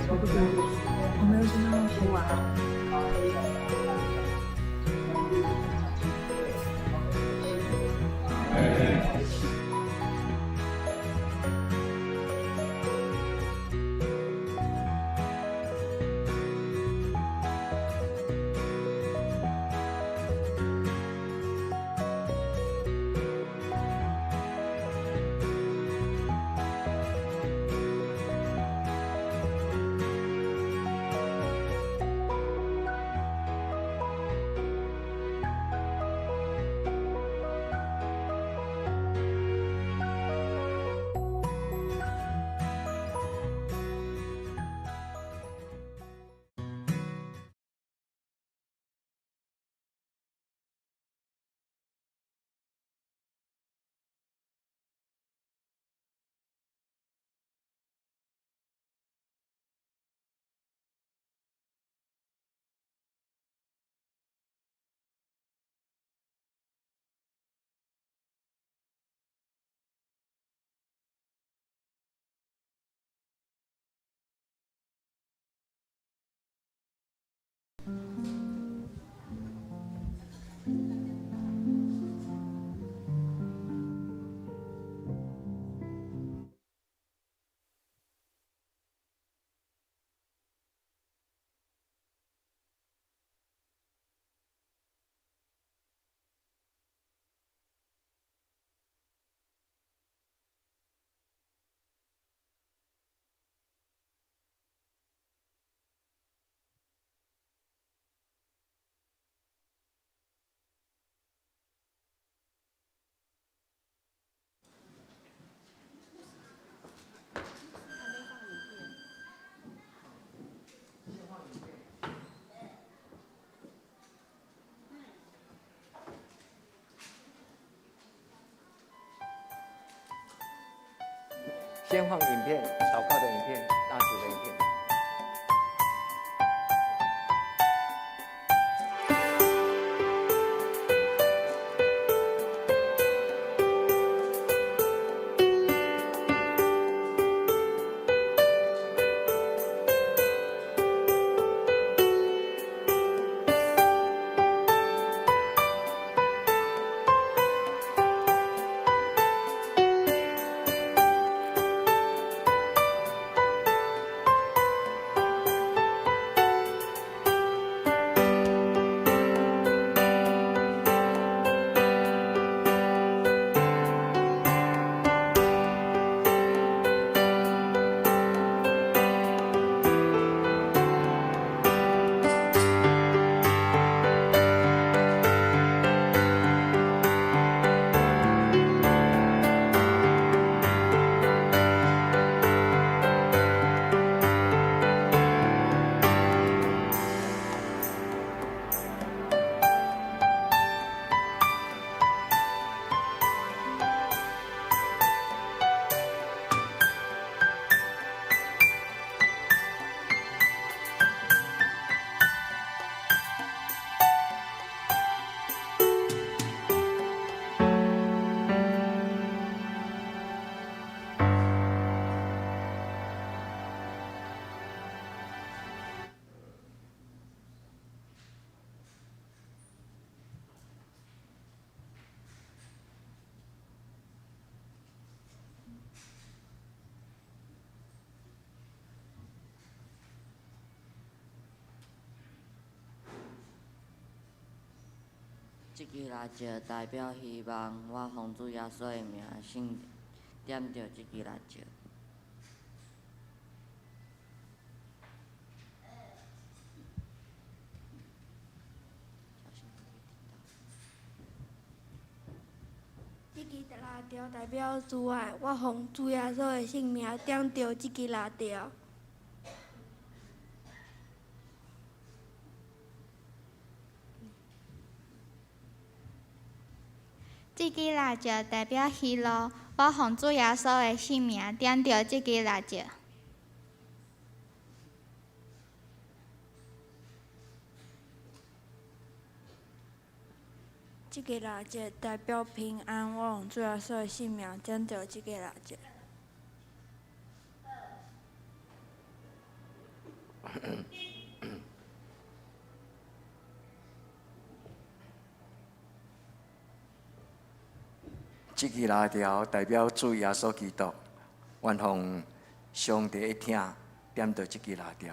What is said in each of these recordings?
差不多。我沒有想到哭啊。先放影片，禱告的影片，蠟燭的影片。這支蠟燭代表希望，我奉主耶穌的名，聖點著這支蠟燭。這支蠟燭代表慈愛，我奉主耶穌的聖名點著這支蠟燭。這支蠟燭代表喜樂，我奉主耶穌的聖名點著這支蠟燭。這支蠟燭代表平安，我奉主耶穌的聖名點著這支蠟燭。這支蠟燭代表主耶穌基督，願奉上帝的疼點著這支蠟燭。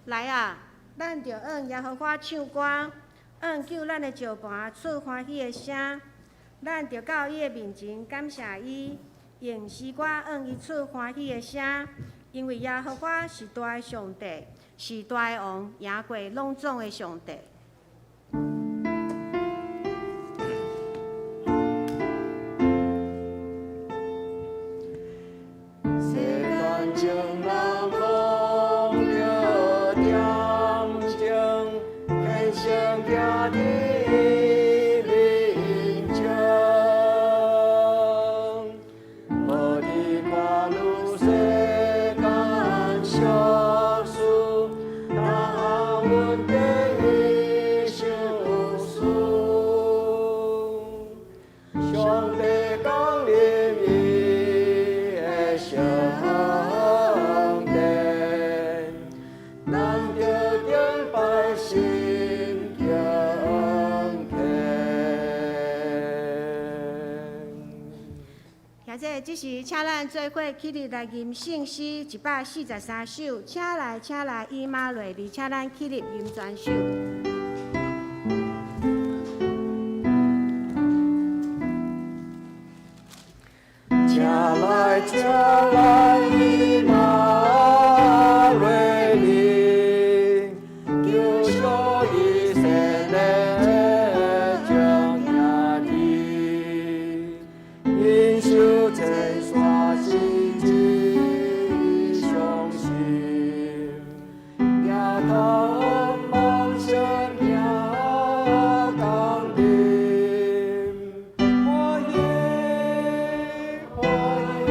來啊！咱著向耶和華唱歌，向救咱的石磐出歡喜的聲。咱著到伊的面前感謝伊，用詩歌向伊出歡喜的聲。因為耶和華是大的上帝，是大的王，贏過攏總的上帝。世間情人攏著恬靜，虔誠行佇伊面前，無佇看汝世間俗事，逐項問題伊相思。上帝降臨伊的聖殿，咱著敬拜心敬虔。兄弟，這時請咱做伙起立來吟聖詩143首，請來，請來，以馬內利，請咱起立吟全首。請來，請來，以馬內利，救贖以色列眾兄弟，忍受千山是真傷心，抬頭望聖行降臨，歡迎歡迎。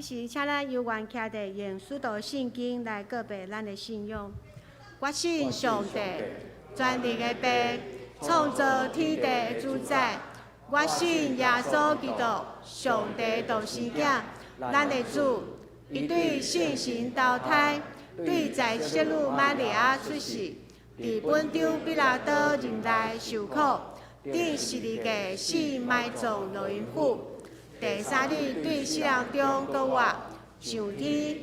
時，請咱由願徛佇用使徒信經來告白咱的信仰。我信上帝，全能的父，創造天地的主宰。我信耶穌基督，上帝獨生囝，咱的主。伊對聖神投胎，對在聖女瑪利亞出世，佇本丟彼拉多任內受苦，釘十字架死埋葬落陰府。第三日對死人中閣活，上天，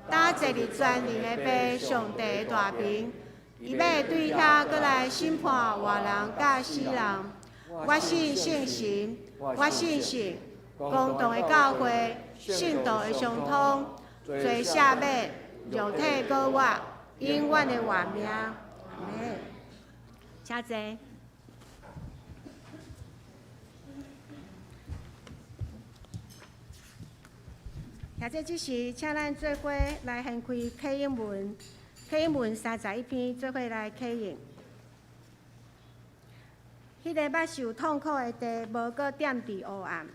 搭坐佇全能的父上帝的大爿，伊欲對遐閣來審判活人佮死人。我信聖神，我信聖公同的教會，聖徒的相通，罪赦免，肉體閣活，永遠的活命。阿們。請坐。現在這時，請咱做伙來掀開啟應文，啟應文31篇，做伙來啟應。彼个捌受痛苦的地，無閣踮佇黑暗。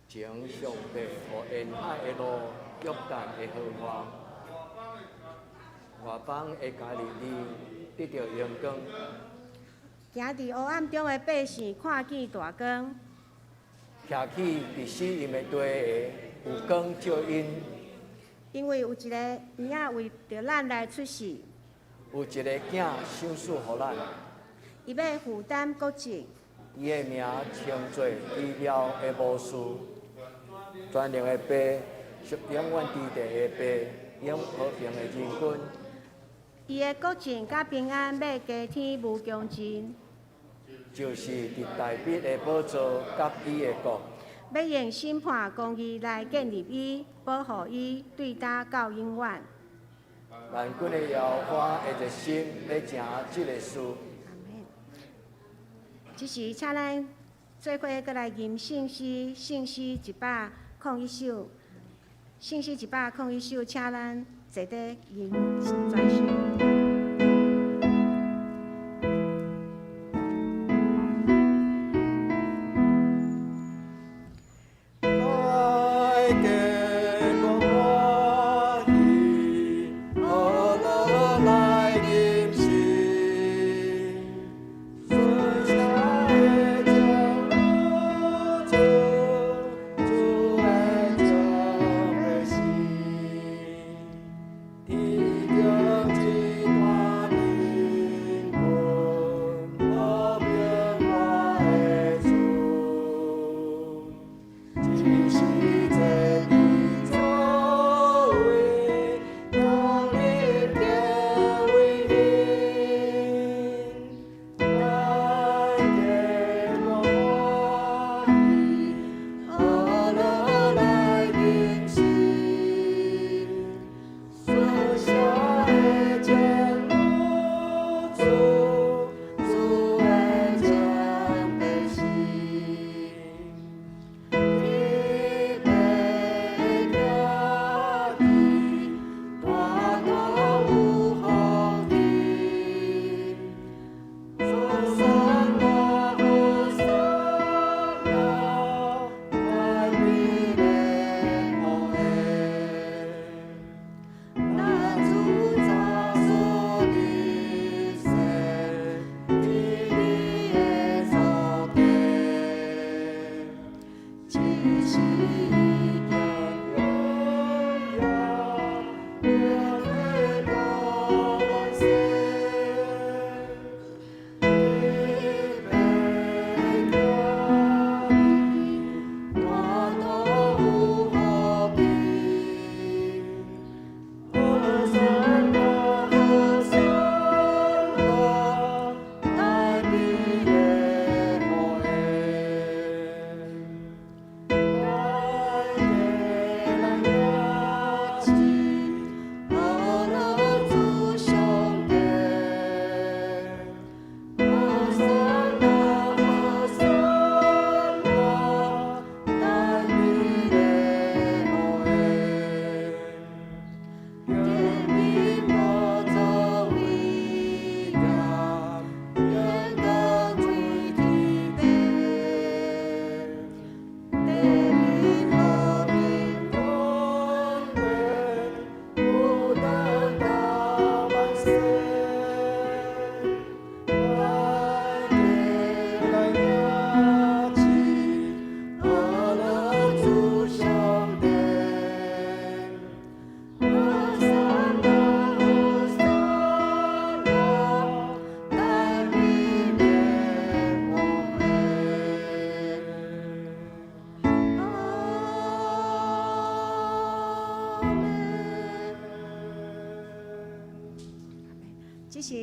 前上帝予沿海的路，約旦的河岸，外邦的加利利得著榮光。行佇黑暗中的百姓看見大光。徛起佇死蔭的地的，有光照𪜶。因為有一个嬰仔為著咱來出世。有一个囝賞賜予咱。伊欲負擔國政。伊的名稱做奇妙的巫師，全能的父，永遠佇地的父，永和平的仁君。伊的國政佮平安欲加添無窮盡。就是佇大衛的寶座佮伊的國。欲用審判公義來建立伊，保護伊，對今到永遠。萬軍的耶和華的熱心欲成這个事。這時，請咱做伙閣來吟聖詩，聖詩101首，聖詩101首，請咱坐佇吟全首。天中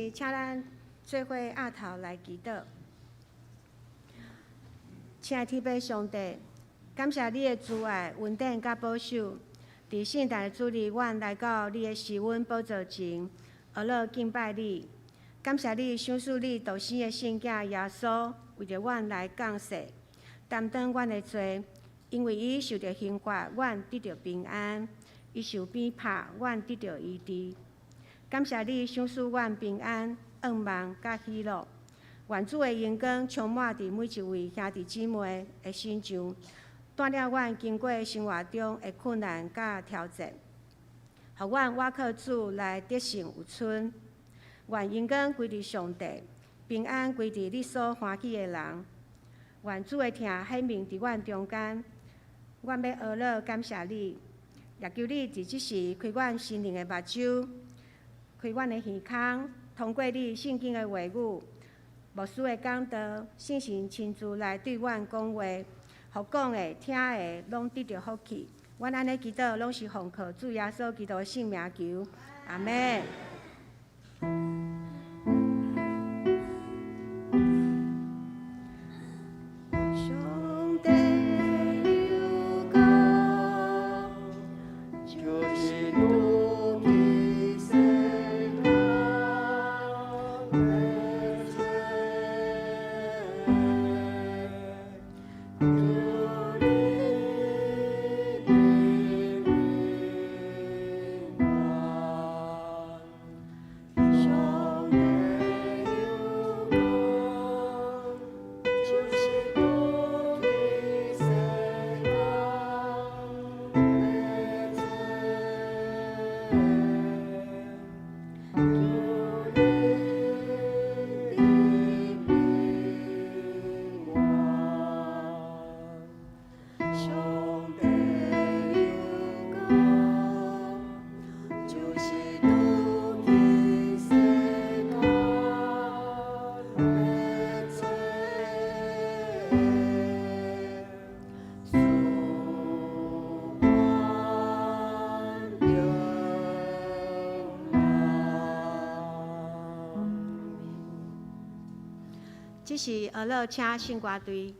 時，請咱做伙徛頭來祈禱。親愛天父上帝，感謝你的慈愛、恩典佮保守。佇聖誕的主日，阮來到你的施恩寶座前，學樂敬拜你。感謝你賞賜你獨生的聖子耶穌，為著阮來降世，擔當阮的罪。因為伊受著刑罰，阮得著平安；伊受鞭拍，阮得著醫治。感謝你賞賜阮平安、盼望佮喜樂。願主的榮光充滿佇每一位兄弟姊妹的身上，帶領阮經過生活中的困難佮挑戰，予阮倚靠主來得勝有剩。願榮光歸佇上帝，平安歸佇你所歡喜的人。願主的疼顯明佇阮中間，阮欲學樂感謝你，也求你佇這時開阮心靈的目睭，開阮的耳孔，通過你聖經的話語、牧師的講道、聖神親自來對阮講話，予講的、聽的攏得著福氣。阮按呢祈禱，攏是奉靠主耶穌基督的聖名求，阿們。上帝有光，就是拄彼世間的罪，求你憐憫阮。上帝有光，就是拄彼世間的罪，求你憐憫阮。上帝有光，就是拄彼世間的罪，恕阮平安。這時學樂請聖歌隊。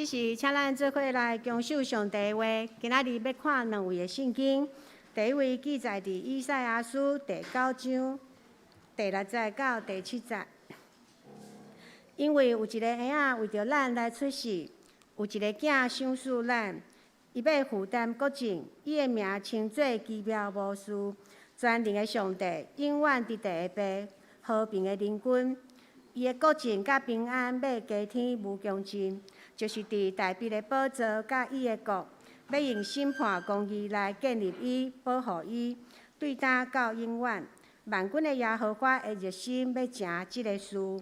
這是請咱做伙來恭守上帝的話。今仔日欲看兩位的聖經，第一位記載佇以賽亞書第九章第六節到第七節。因為有一个嬰仔為著咱來出世，有一个囝賞賜咱，伊欲負擔國政，伊的名稱做奇妙謀士，全能的上帝，永遠佇地的父，和平的靈君。伊的國政佮平安欲加添無窮盡，就是佇大衛的寶座佮伊的國，欲用審判公義來建立伊，保護伊，對今到永遠。萬軍的耶和華的熱心欲成這个事。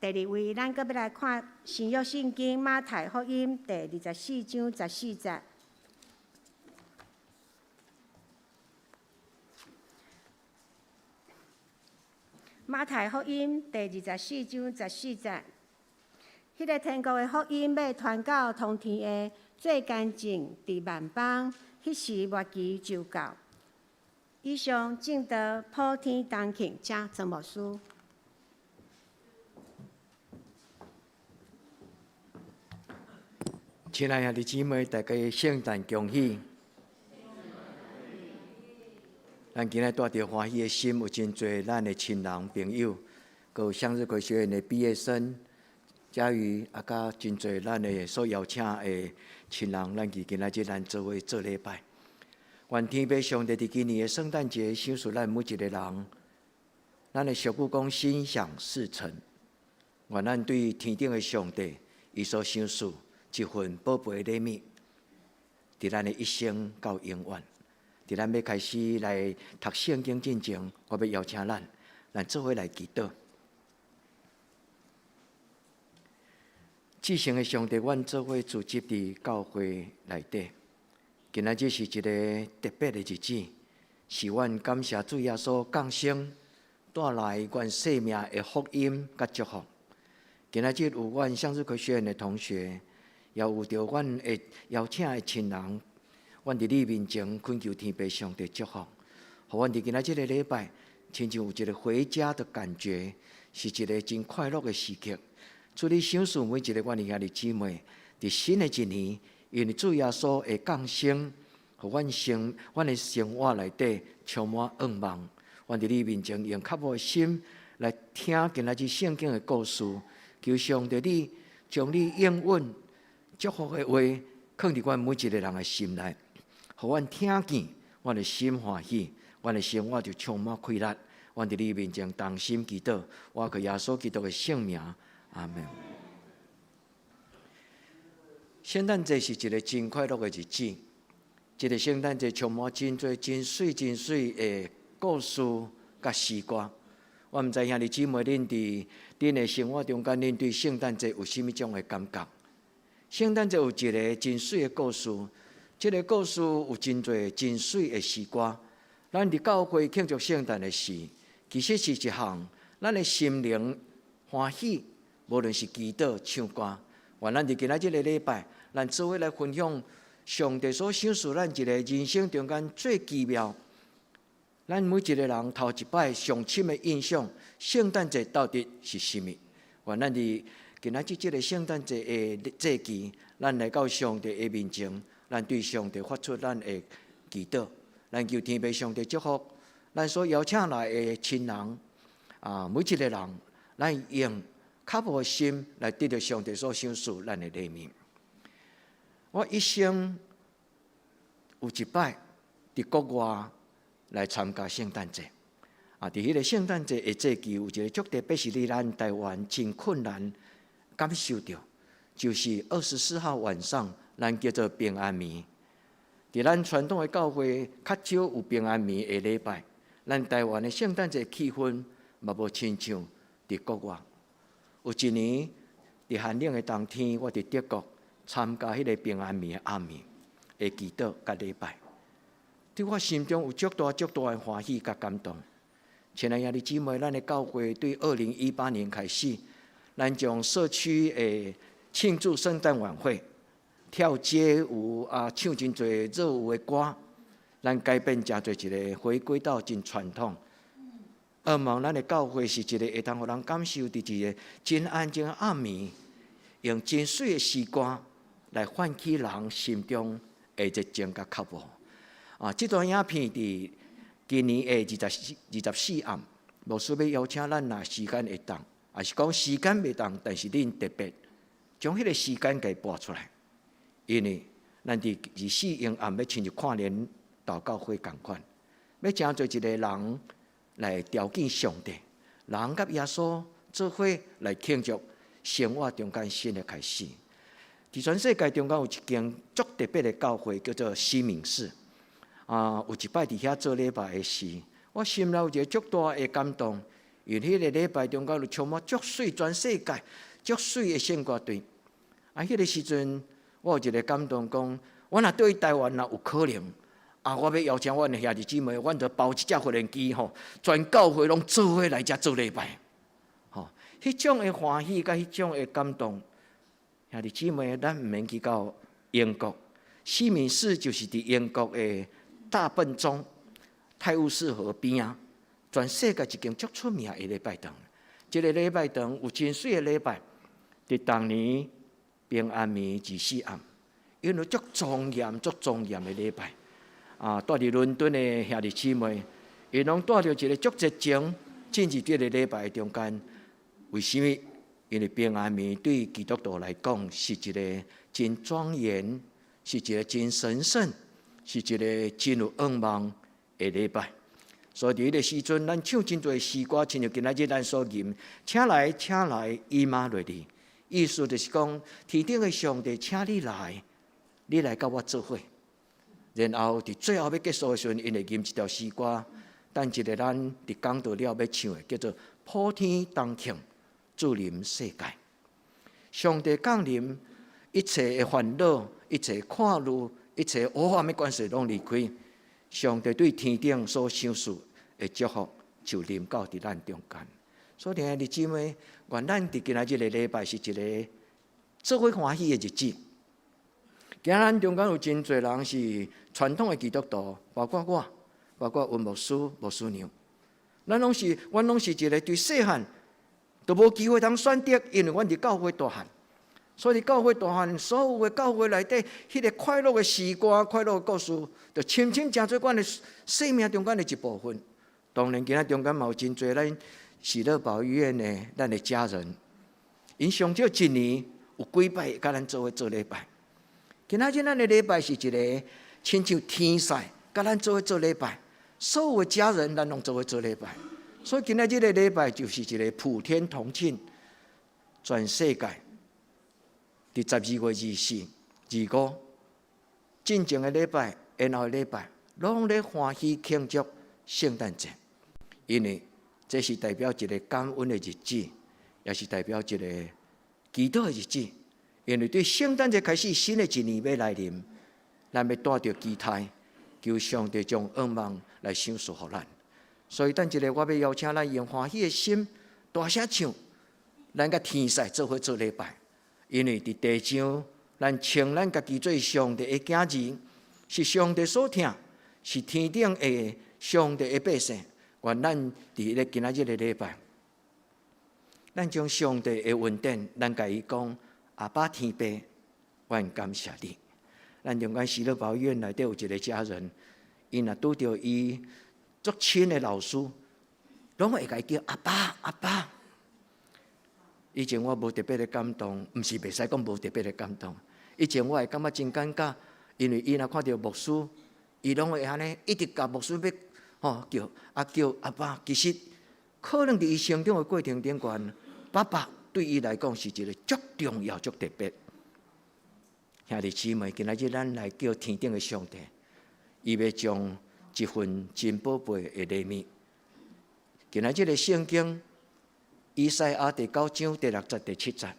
第二位，咱閣欲來看新約聖經馬太福音第24章14節。馬太福音第二十四章十四節，彼个天國的福音欲傳到通天下，做見證佇萬邦，彼時末期就到。以上證道普天同慶，請曾牧師。親愛兄弟姊妹，大家聖誕恭喜！咱今日帶著歡喜的心，有真濟咱的親人朋友，閣有向日葵學院的畢業生，嘉瑜啊，佮真濟咱的所邀請的親人，咱佇今仔日咱做伙做禮拜。願天父上帝佇今年的聖誕節賞賜咱每一个人，咱的俗語講心想事成。願咱對天頂的上帝，伊所賞賜這份寶貝禮物，佇咱的一生到永遠。佇咱欲開始來讀聖經進前，我欲邀請咱，咱做伙來祈禱。至聖的上帝，阮做伙聚集佇教會內底。今仔日是一个特別的日子，是阮感謝主耶穌降生，帶來阮生命的福音佮祝福。今仔日有阮向日葵學院的同學，也有著阮的邀請的親人。阮佇你面前懇求天父上帝祝福，予阮佇今仔這个禮拜，親像有一个回家的感覺，是一个真快樂的時刻。主你賞賜每一个阮的兄弟姊妹，佇新的一年，因為主耶穌的降生，予阮生阮的生活內底充滿盼望。阮佇你面前用渴慕的心來聽今仔日聖經的故事，求上帝你將你應允祝福的話，囥佇阮每一个人的心內。予阮聽見，阮的心歡喜，阮的生活就充滿快樂。阮佇你面前同心祈禱，我靠耶穌基督的聖名，阿門。聖誕節是一个真快樂的日子，這个聖誕節充滿真濟真媠真媠的故事佮詩歌。我毋知兄弟姊妹恁佇恁的生活中間，恁對聖誕節有啥物種的感覺？聖誕節有一个真媠的故事。這个故事有真濟真媠的詩歌。咱佇教會慶祝聖誕的時，其實是一項咱的心靈歡喜，無論是祈禱、唱歌。願咱佇今仔這个禮拜，咱做伙來分享上帝所賞賜咱一个人生中間最奇妙。咱每一个人頭一擺上深的印象，聖誕節到底是啥物？願咱佇今仔日這个聖誕節的節期，咱來到上帝的面前。咱對上帝發出咱的祈禱，咱求天父上帝祝福咱所邀請來的親人啊，每一个人，咱用渴慕的心來得著上帝所賞賜咱的禮物。我一生有一擺佇國外來參加聖誕節，啊，佇彼个聖誕節的節期，有一个足特別，是佇咱台灣真困難感受著，就是24號晚上。咱叫做平安暝。佇咱傳統的教會，較少有平安暝的禮拜。咱台灣的聖誕節氣氛嘛無親像佇國外。有一年佇寒冷的冬天，我佇德國參加彼个平安暝的暗暝的祈禱佮禮拜，對我心中有足大足大的歡喜佮感動。親愛兄弟姊妹，咱的教會對2018年開始，咱將社區的慶祝聖誕晚會，跳街舞啊，唱真濟熱舞的歌，咱改變成做一个回歸到真傳統。盼望咱的教會是一个會當予人感受佇一个真安靜的暗暝，用真媠的詩歌來喚起人心中的熱情佮渴慕。啊，這段影片佇今年的24暗，牧師欲邀請咱若時間會當，抑是講時間袂當，但是恁特別將彼個時間共撥出來，因為咱佇24暝暗欲親像跨年禱告會仝款，欲誠濟一个人來朝見上帝，人佮耶穌做伙來慶祝生活中間新的開始。佇全世界中間有一間足特別的教會，叫做西敏寺。啊，有一擺佇遐做禮拜的時，我心內有一个足大的感動，因為彼个禮拜中間有充滿足媠全世界足媠的聖歌隊。啊，彼个時陣我有一个感動，講我若對台灣若有可能，啊，我欲邀請阮的兄弟姊妹，阮就包一隻無人機吼，全教會攏做伙來遮做禮拜。吼，彼種的歡喜佮彼種的感動，兄弟姊妹，咱毋免去到英國，西敏寺就是佇英國的大笨鐘泰晤士河邊仔，全世界一間足出名的禮拜堂。這个禮拜堂有真媠的禮拜，佇逐年平安暝24暗，𪜶有足莊嚴、足莊嚴的禮拜。啊，蹛佇倫敦的兄弟姊妹，𪜶攏帶著一个足熱情進入這个禮拜中間。為啥物？因為平安暝對基督徒來講是一个真莊嚴，是一个真神聖，是一个真有向望的禮拜。所以佇彼个時陣，咱唱真濟詩歌，親像今仔日咱所吟，請來，請來，以馬內利。意思就是講，天頂的上帝，請你來，你來佮我做伙。然後佇最後欲結束的時陣，𪜶會吟一條詩歌，等一下咱佇講道了欲唱的，叫做普天同慶，主臨世界。上帝降臨，一切的煩惱，一切看慮，一切黑暗的權勢攏離開。上帝對天頂所賞賜的祝福，就臨到佇咱中間。所以，兄弟姊妹，願咱佇今仔日个禮拜是一个做伙歡喜的日子。今仔咱中間有真濟人是傳統的基督徒，包括我，包括溫牧師、牧師娘。咱攏是，阮攏是一个對細漢都無機會通選擇，因為阮佇教會大漢。所以佇教會大漢，所有的教會內底，彼个快樂的詩歌、快樂的故事，就深深成做阮的生命中間的一部分。當然，今仔中間嘛有真濟咱喜樂保育院的咱的家人，𪜶上少一年有幾擺會佮咱做伙做禮拜。今仔日咱的禮拜是一个親像天使佮咱做伙做禮拜，所有的家人咱攏做伙做禮拜。所以今仔日个禮拜就是一个普天同慶，全世界佇12月24、25進前的禮拜、延後的禮拜，攏咧歡喜慶祝聖誕節，因為這是代表一个感恩的日子，也是代表一个祈禱的日子。因為對聖誕節開始，新的一年欲來臨，咱欲帶著期待，求上帝將恩望來賞賜予咱。所以，等一下我欲邀請咱用歡喜的心，大聲唱，咱佮天使做伙做禮拜。因為佇地上，咱稱咱家己做上帝的囝兒，是上帝所疼，是天頂的上帝的百姓。願咱佇咧今仔日个禮拜，咱將上帝的恩典，咱共伊講：阿爸天父，阮感謝你。咱中間喜樂保育院內底有一个家人，𪜶若拄著伊足親的老師，攏會共伊叫阿爸阿爸。以前我無特別的感動，毋是袂使講無特別的感動。以前我會感覺真尷尬，因為伊若看著牧師，伊攏會按呢一直共牧師欲吼叫啊叫阿爸。其實可能佇伊成長的過程頂懸，爸爸對伊來講是一个足重要、足特別。兄弟姊妹，今仔日咱來叫天頂的上帝，伊欲將一份真寶貝的禮物。今仔日个聖經，以賽亞第九章第六節、第七節。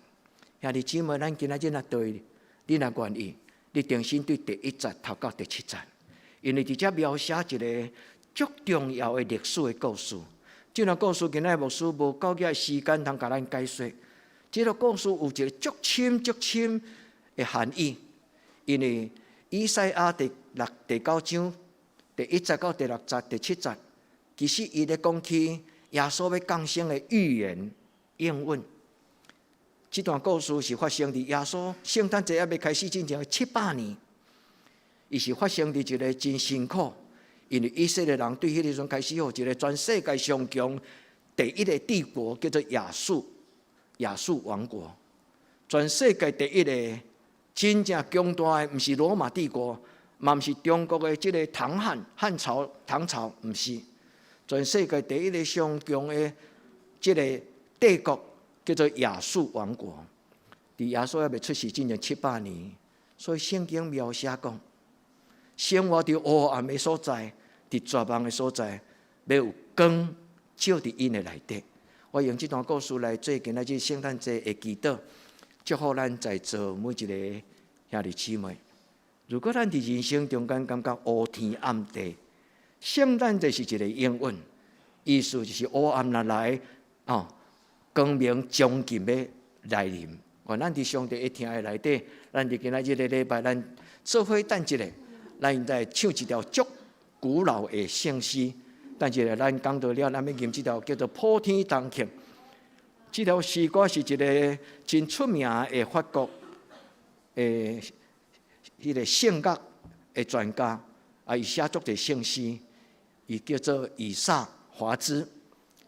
兄弟姊妹，咱今仔日若對，你若願意，你重新對第一節讀到第七節，因為佇遮描寫一个足重要的歷史的故事。這个故事今仔日牧師無夠額時間通共咱解說。這个故事有一个足深、足深的含義，因為以賽亞第六、第九章第一節到第六節、第七節，其實伊咧講起耶穌欲降生的預言應允。這段故事是發生佇耶穌聖誕節猶未開始之前700年，伊是發生佇一個真辛苦，因為以色列人對彼個時陣開始予一個全世界上強第一个帝國叫做亞述，亞述王國，全世界第一个真正強大的，毋是羅馬帝國，嘛毋是中國的這个唐漢漢朝唐朝，毋是，全世界第一个上強的這个帝國叫做亞述王國。佇耶穌猶未出世之前七百年，所以聖經描寫講，生活佇黑暗的所在，佇絕望的所在，欲有光照佇𪜶的內底。我用這段故事來做今仔日聖誕節的祈禱，祝福咱在座每一个兄弟姊妹。如果咱佇人生中間感覺烏天暗地，聖誕節是一个應允，意思就是黑暗若來，哦，光明將近欲來臨。願咱佇上帝的疼愛內底，咱佇今仔日个禮拜，咱做伙等一下，咱來唱一條足古老的聖詩。等一下，咱講到了，咱欲吟這條叫做《普天同慶》。這條詩歌是一个真出名的法國的彼个聖樂的專家，啊，伊寫足濟聖詩，伊叫做以撒華茲，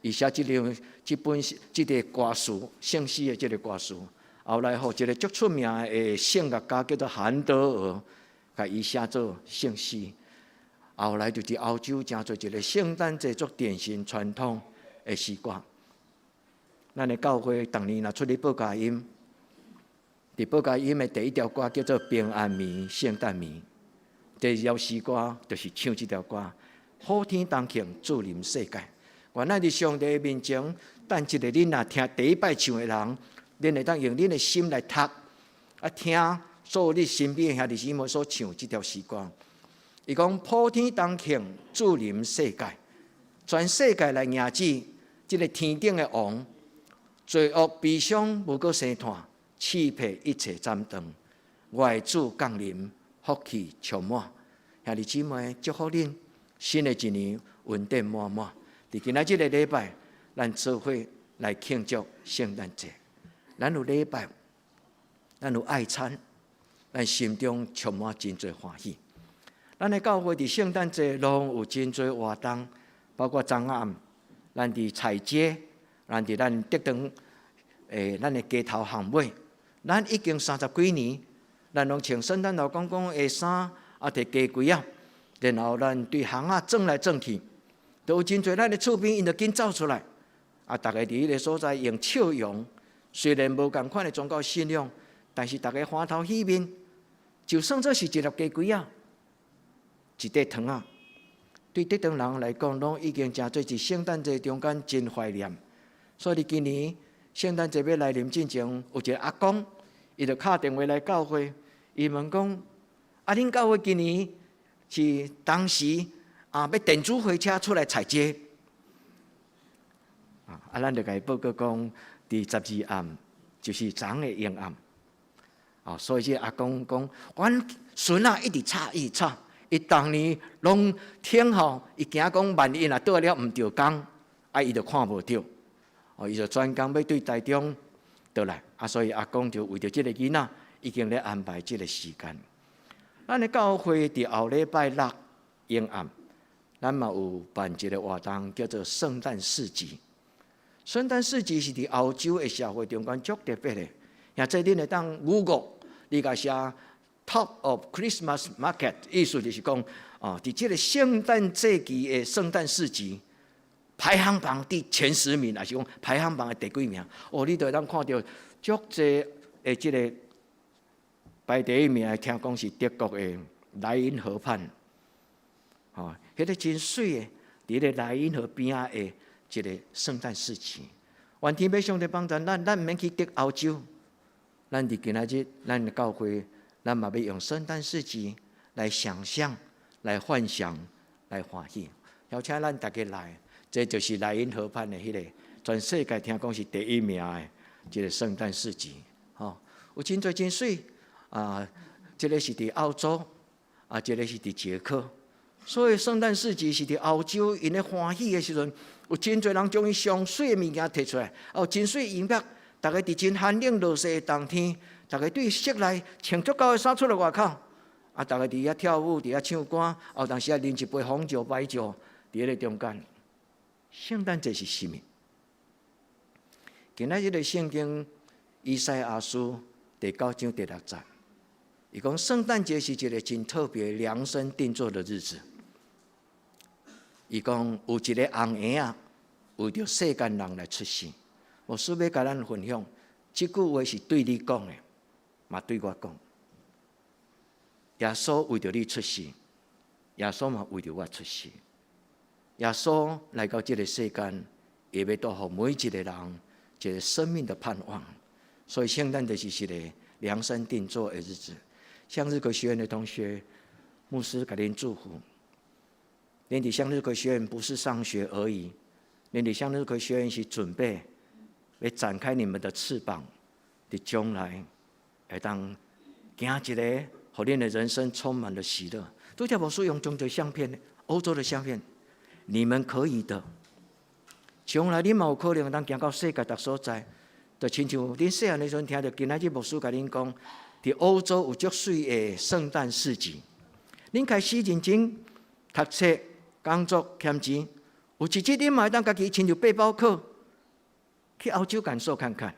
伊寫這兩這本這个歌詞聖詩的這个歌詞。後來予一个足出名的聖樂家叫做韓德爾，共伊寫做聖詩。後來就佇歐洲成做一个聖誕節足典型傳統的詩歌。咱的教會逐年若出去報佳音，佇報佳音的第一條歌叫做《平安暝》、聖誕暝。第二條詩歌就是唱這條歌，普天同慶，主臨世界。願咱佇上帝面前，等一下恁若聽第一擺唱的人，恁會當用恁的心來讀，啊聽所有你身邊的兄弟姊妹所唱這條詩歌。伊講普天同慶，主臨世界，全世界來迎接這个天頂的王，罪惡悲傷無閣生湠，翅皮一切斬斷。我的主降臨，福氣充滿。兄弟姊妹，祝福恁新的一年恩典滿滿。佇今仔這个禮拜，咱做伙來慶祝聖誕節。咱有禮拜，咱有愛餐，咱心中充滿真濟歡喜。咱的教會佇聖誕節攏有真濟活動，包括昨暗，咱佇菜街，咱佇咱竹塘，咱的街頭巷尾，咱已經三十幾年，咱攏穿聖誕老公公的衫，啊，提雞胿仔，然後咱對巷仔轉來轉去，都有真濟咱的厝邊，𪜶就緊走出來，啊，逐家佇彼个所在用笑容，雖然無仝款的宗教信仰，但是逐家歡頭喜面，就算做是一粒雞胿仔，一塊糖仔，對竹塘人來講，攏已經成做佇聖誕節中間真懷念。所以今年聖誕節欲來臨之前，有一个阿公，伊就敲電話來教會，伊問講：啊，恁教會今年是當時啊，欲電子火車出來踩街？啊，咱就共伊報告講，佇12暗就是昨昏的暝暗。哦，所以這阿公講，阮孫仔一直吵，一直吵。伊逐年攏聽吼，伊驚講萬一若倒了毋著工，啊，伊就看無著，哦，伊就專工欲對台中倒來，啊，所以阿公就為著這个囡仔，已經咧安排這个時間。咱的教會佇後禮拜六暝暗，咱嘛有辦一个活動，叫做聖誕市集。聖誕市集是佇歐洲的社會中間足特別的，若這恁會當 Google，你共寫 Top of Christmas Market，意思就是講，哦，佇這个聖誕節期的聖誕市集排行榜佇前十名，抑是講排行榜的第幾名？哦，你就會當看著足濟的這个排第一名的，聽講是德國的萊茵河畔，哦，彼个真媠的，佇个萊茵河邊仔的一个聖誕市集。願天父上帝幫助咱，咱毋免去得歐洲，咱佇今仔日，咱的教會，咱嘛欲用聖誕市集來想象、來幻想、來歡喜。邀請咱逐家來，這就是萊茵河畔的彼个全世界聽講是第一名的這个聖誕市集。吼，有真濟真媠啊！這个是佇澳洲，啊，這个是佇捷克。所以聖誕市集是佇歐洲，𪜶咧歡喜的時陣，有真濟人將伊上媠的物件提出來，哦，真媠音樂，逐家佇真寒冷落雪的冬天，逐家對室內穿足厚的衫出來外口，啊，逐家佇遐跳舞，佇遐唱歌，有當時啊啉一杯紅酒、白酒，佇彼个中間。聖誕節是啥物？今仔日的聖經以賽亞書第九章第六節，伊講聖誕節是一個真特別量身定做的日子。伊講有一個紅嬰仔為著世間人來出世。牧師欲共咱分享，這句話是對你講的，嘛對我講。耶穌為著你出世，耶穌嘛為著我出世。耶穌來到這個世間，伊欲帶予每一個人一個生命的盼望。所以聖誕節是一個量身定做的日子。向日葵學院的同學，牧師共恁祝福。恁佇向日葵學院不是上學而已，恁佇向日葵學院是準備欲展開你們的翅膀，佇將來會當行一個，予恁的人生充滿了喜樂。拄才牧師用中的相片，歐洲的相片，你們可以的。將來恁嘛有可能當行到世界逐所在，就親像恁細漢的時陣聽著今仔日牧師共恁講，佇歐洲有足媠的聖誕市集，恁開始認真讀冊、工作、儉錢，有一日恁嘛會當家己親像背包客去歐洲感受看看。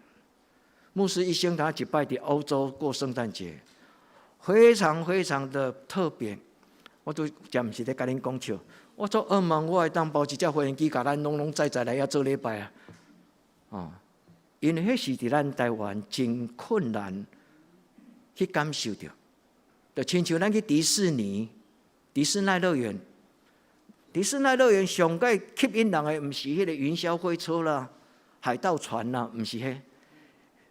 牧師一生頭一擺佇歐洲過聖誕節，非常非常的特別。我拄才毋是咧共恁講笑，我做噩夢，我會當包一隻飛行機，共咱攏攏載載來遐做禮拜啊！哦，因為彼是佇咱台灣真困難去感受著，就親像咱去迪士尼、迪士尼樂園，迪士尼樂園上蓋吸引人的，毋是彼個雲霄飛車啦、海盜船啦，毋是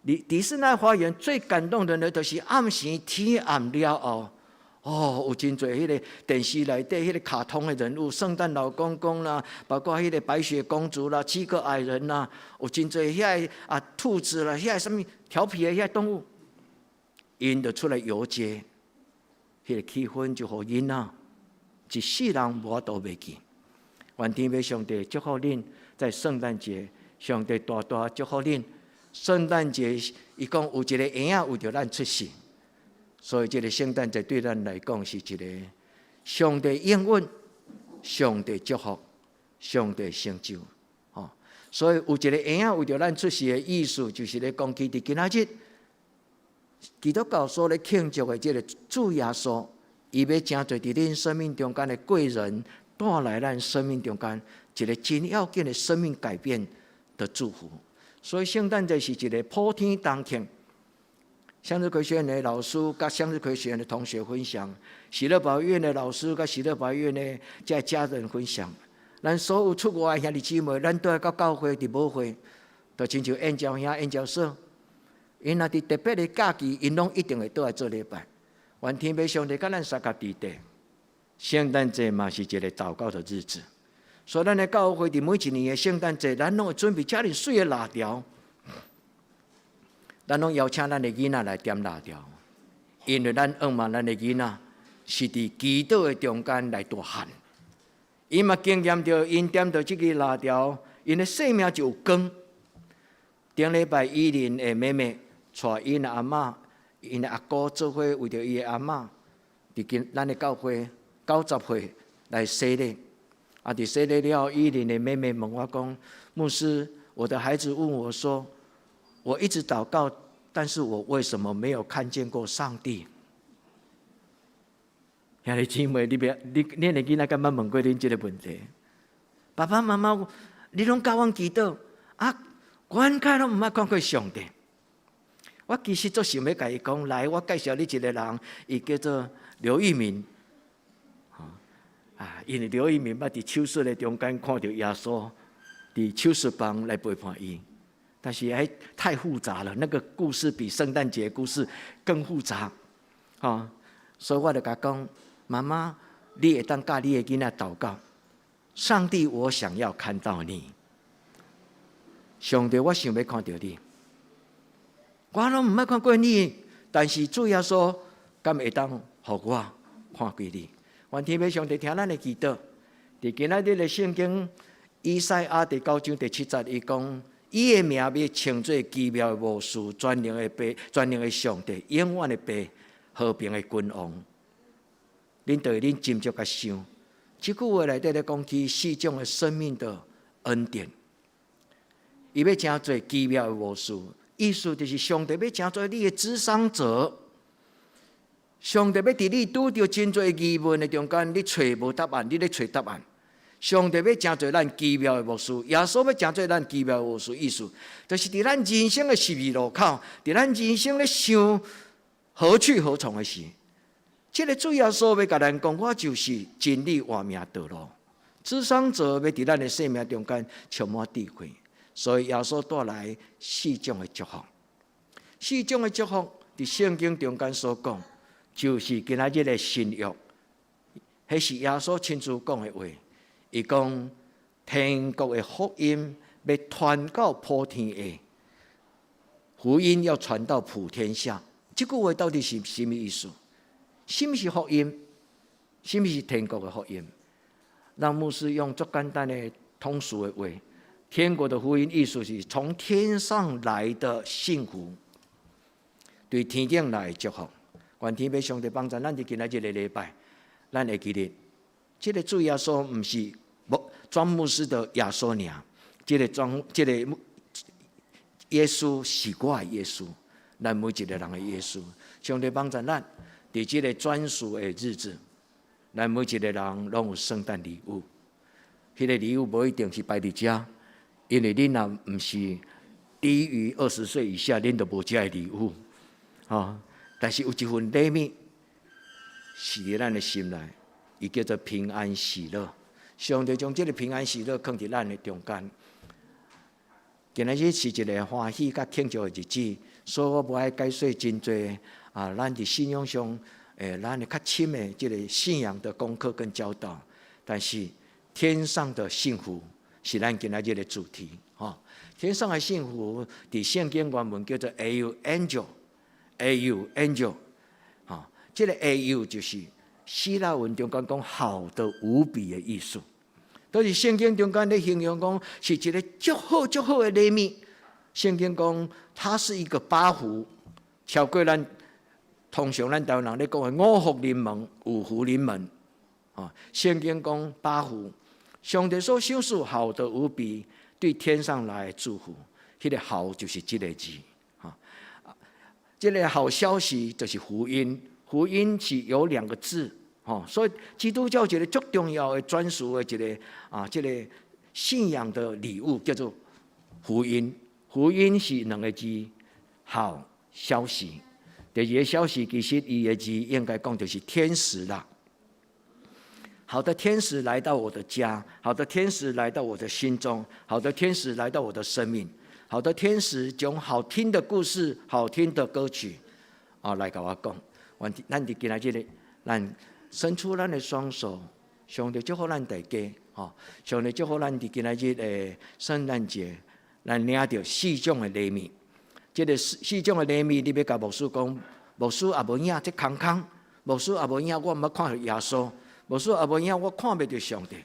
彼。迪士尼花園最感動人的，就是暗時天暗了後，哦，有真濟彼個電視內底彼個卡通的人物，聖誕老公公啦，包括彼個白雪公主啦、七個矮人啦，有真濟遐个啊兔子啦，遐个啥物調皮的遐動物，𪜶就出來遊街，彼個氣氛就予囡仔一世人無法度袂記。願天父上帝祝福恁在聖誕節，上帝大大祝福恁。聖誕節，伊講有一個嬰仔為著咱出世，所以這個聖誕節對咱來講是一個上帝應允、上帝祝福、上帝成就。吼，所以有一個嬰仔為著咱出世的意思，就是咧講，其實今仔日基督教所咧慶祝的這個主耶穌，伊欲成做佇恁生命中間的貴人，帶來咱生命中間一個真要緊的生命改變的祝福。所以聖誕節是一個普天同慶。向日葵學院的老師佮向日葵學院的同學分享，喜樂寶醫院的老師佮喜樂寶醫院的這家人分享。咱所有出外的兄弟姊妹，咱都愛到教會佇母會，就親像燕椒兄、燕椒嫂，𪜶若佇特別的假期，𪜶攏一定會倒來做禮拜。願天父上帝佮咱相佮佇佇。聖誕節嘛是一個禱告的日子。所以，咱的教會佇每一年的聖誕節，咱攏會準備遮爾媠的蠟燭，咱攏邀請咱的囡仔來點蠟燭，因為咱向望咱的囡仔是佇祈禱的中間來大漢，𪜶嘛經驗著，𪜶點著這支蠟燭，𪜶的生命就有光。頂禮拜伊琳的妹妹帶𪜶的阿嬤、𪜶的阿姑做伙為著伊的阿嬤，佇今咱的教會90歲來洗禮。啊！佇洗禮了後，伊琳的妹妹問我講：“牧師，我的孩子問我說，我一直禱告，但是我為什麼沒有看見過上帝？”兄弟姊妹，你別你恁的囡仔敢捌問過恁這個問題？爸爸媽媽，你攏教阮祈禱啊，阮看攏毋捌看過上帝。我其實足想欲共伊講，來，我介紹你一個人，伊叫做劉玉明。啊，因為劉玉明捌佇手術的中間看著耶穌，佇手術房來陪伴伊，但是還太複雜了，那個故事比聖誕節故事更複雜，啊，所以我就共講，媽媽，你會當佮你的囡仔禱告，上帝，我想要看到你，上帝，我想欲看著你，我攏毋捌看過你，但是主耶穌敢會當予我看見你？願天父上帝聽咱的祈禱。佇今仔日的聖經以賽亞第九章第七節，伊講伊的名欲稱做奇妙的巫師、全能的爸、全能的上帝、永遠的爸、和平的君王。恁對恁斟酌共想，這句話內底咧講起四種的生命的恩典。伊欲成做奇妙的巫師，意思就是上帝欲成做你的諮商者。上帝欲佇你拄著真濟疑問的中間，你揣無答案，你咧揣答案。上帝欲成做咱奇妙的牧師，耶穌欲成做咱奇妙的牧師，意思就是佇咱人生的十字路口，佇咱人生咧想何去何從的時，這个主耶穌欲共咱講，我就是真理、活命、道路。諮商者欲佇咱的生命中間充滿智慧，所以耶穌帶來四種的祝福。四種的祝福，佇聖經中間所講，就是今仔日的新約，彼是耶穌親自講的話。伊講天國的福音欲傳到普天下，福音要傳到普天下。這句話到底是啥物意思？啥物是福音？啥物是天國的福音？讓牧師用足簡單的通俗的話，天國的福音意思是從天上來的幸福，對天頂來的祝福。願天父上帝幫助咱佇今仔這个禮拜，咱會記得，這个主耶穌毋是牧莊牧師的耶穌爾，這个莊這个耶穌是我的耶穌，咱每一个人的耶穌。上帝幫助咱，佇這个專屬的日子，咱每一个人攏有聖誕禮物。彼个禮物無一定是擺佇遮，因為恁若毋是低於20歲以下，恁就無這个禮物，吼。但是有一份禮物是佇咱的心內，伊叫做平安喜樂。上帝將這个平安喜樂囥佇咱的中間。今仔日是一个歡喜佮慶祝的日子，所以我無愛解說真濟啊，咱佇信仰上，咱的較深的這个信仰的功課跟教導。但是天上的幸福是咱今仔日的主題，吼。天上的幸福佇聖經原文叫做 euangel，eu angel，吼，這个 eu 就是希臘文中間講好的無比的意思。都是聖經中間咧形容講是一个足好足好的禮物。聖經講它是一個八福，超過咱通常咱台灣人咧講的五福臨門、五福臨門。啊，聖經講八福，上帝所賞賜好的無比，對天上來的祝福，彼个好就是這个字。哈，這个好消息就是福音，福音是有兩個字。吼，所以基督教一个足重要的專屬的一个啊，這个信仰的禮物叫做福音。福音是兩個字，好消息。第二个消息其實伊的字應該講就是天使啦。好的天使來到我的家，好的天使來到我的心中，好的天使來到我的生命，好的天使講好聽的故事、好聽的歌曲啊，來共我講。咱佇今仔日，咱伸出咱的雙手，上帝祝福咱大家，吼！上帝祝福咱佇今仔日的聖誕節，咱領著四種的禮物。這个四種的禮物，你欲共牧師講，牧師也無影，這空空。牧師也無影，我毋捌看著耶穌。牧師也無影，我看袂著上帝。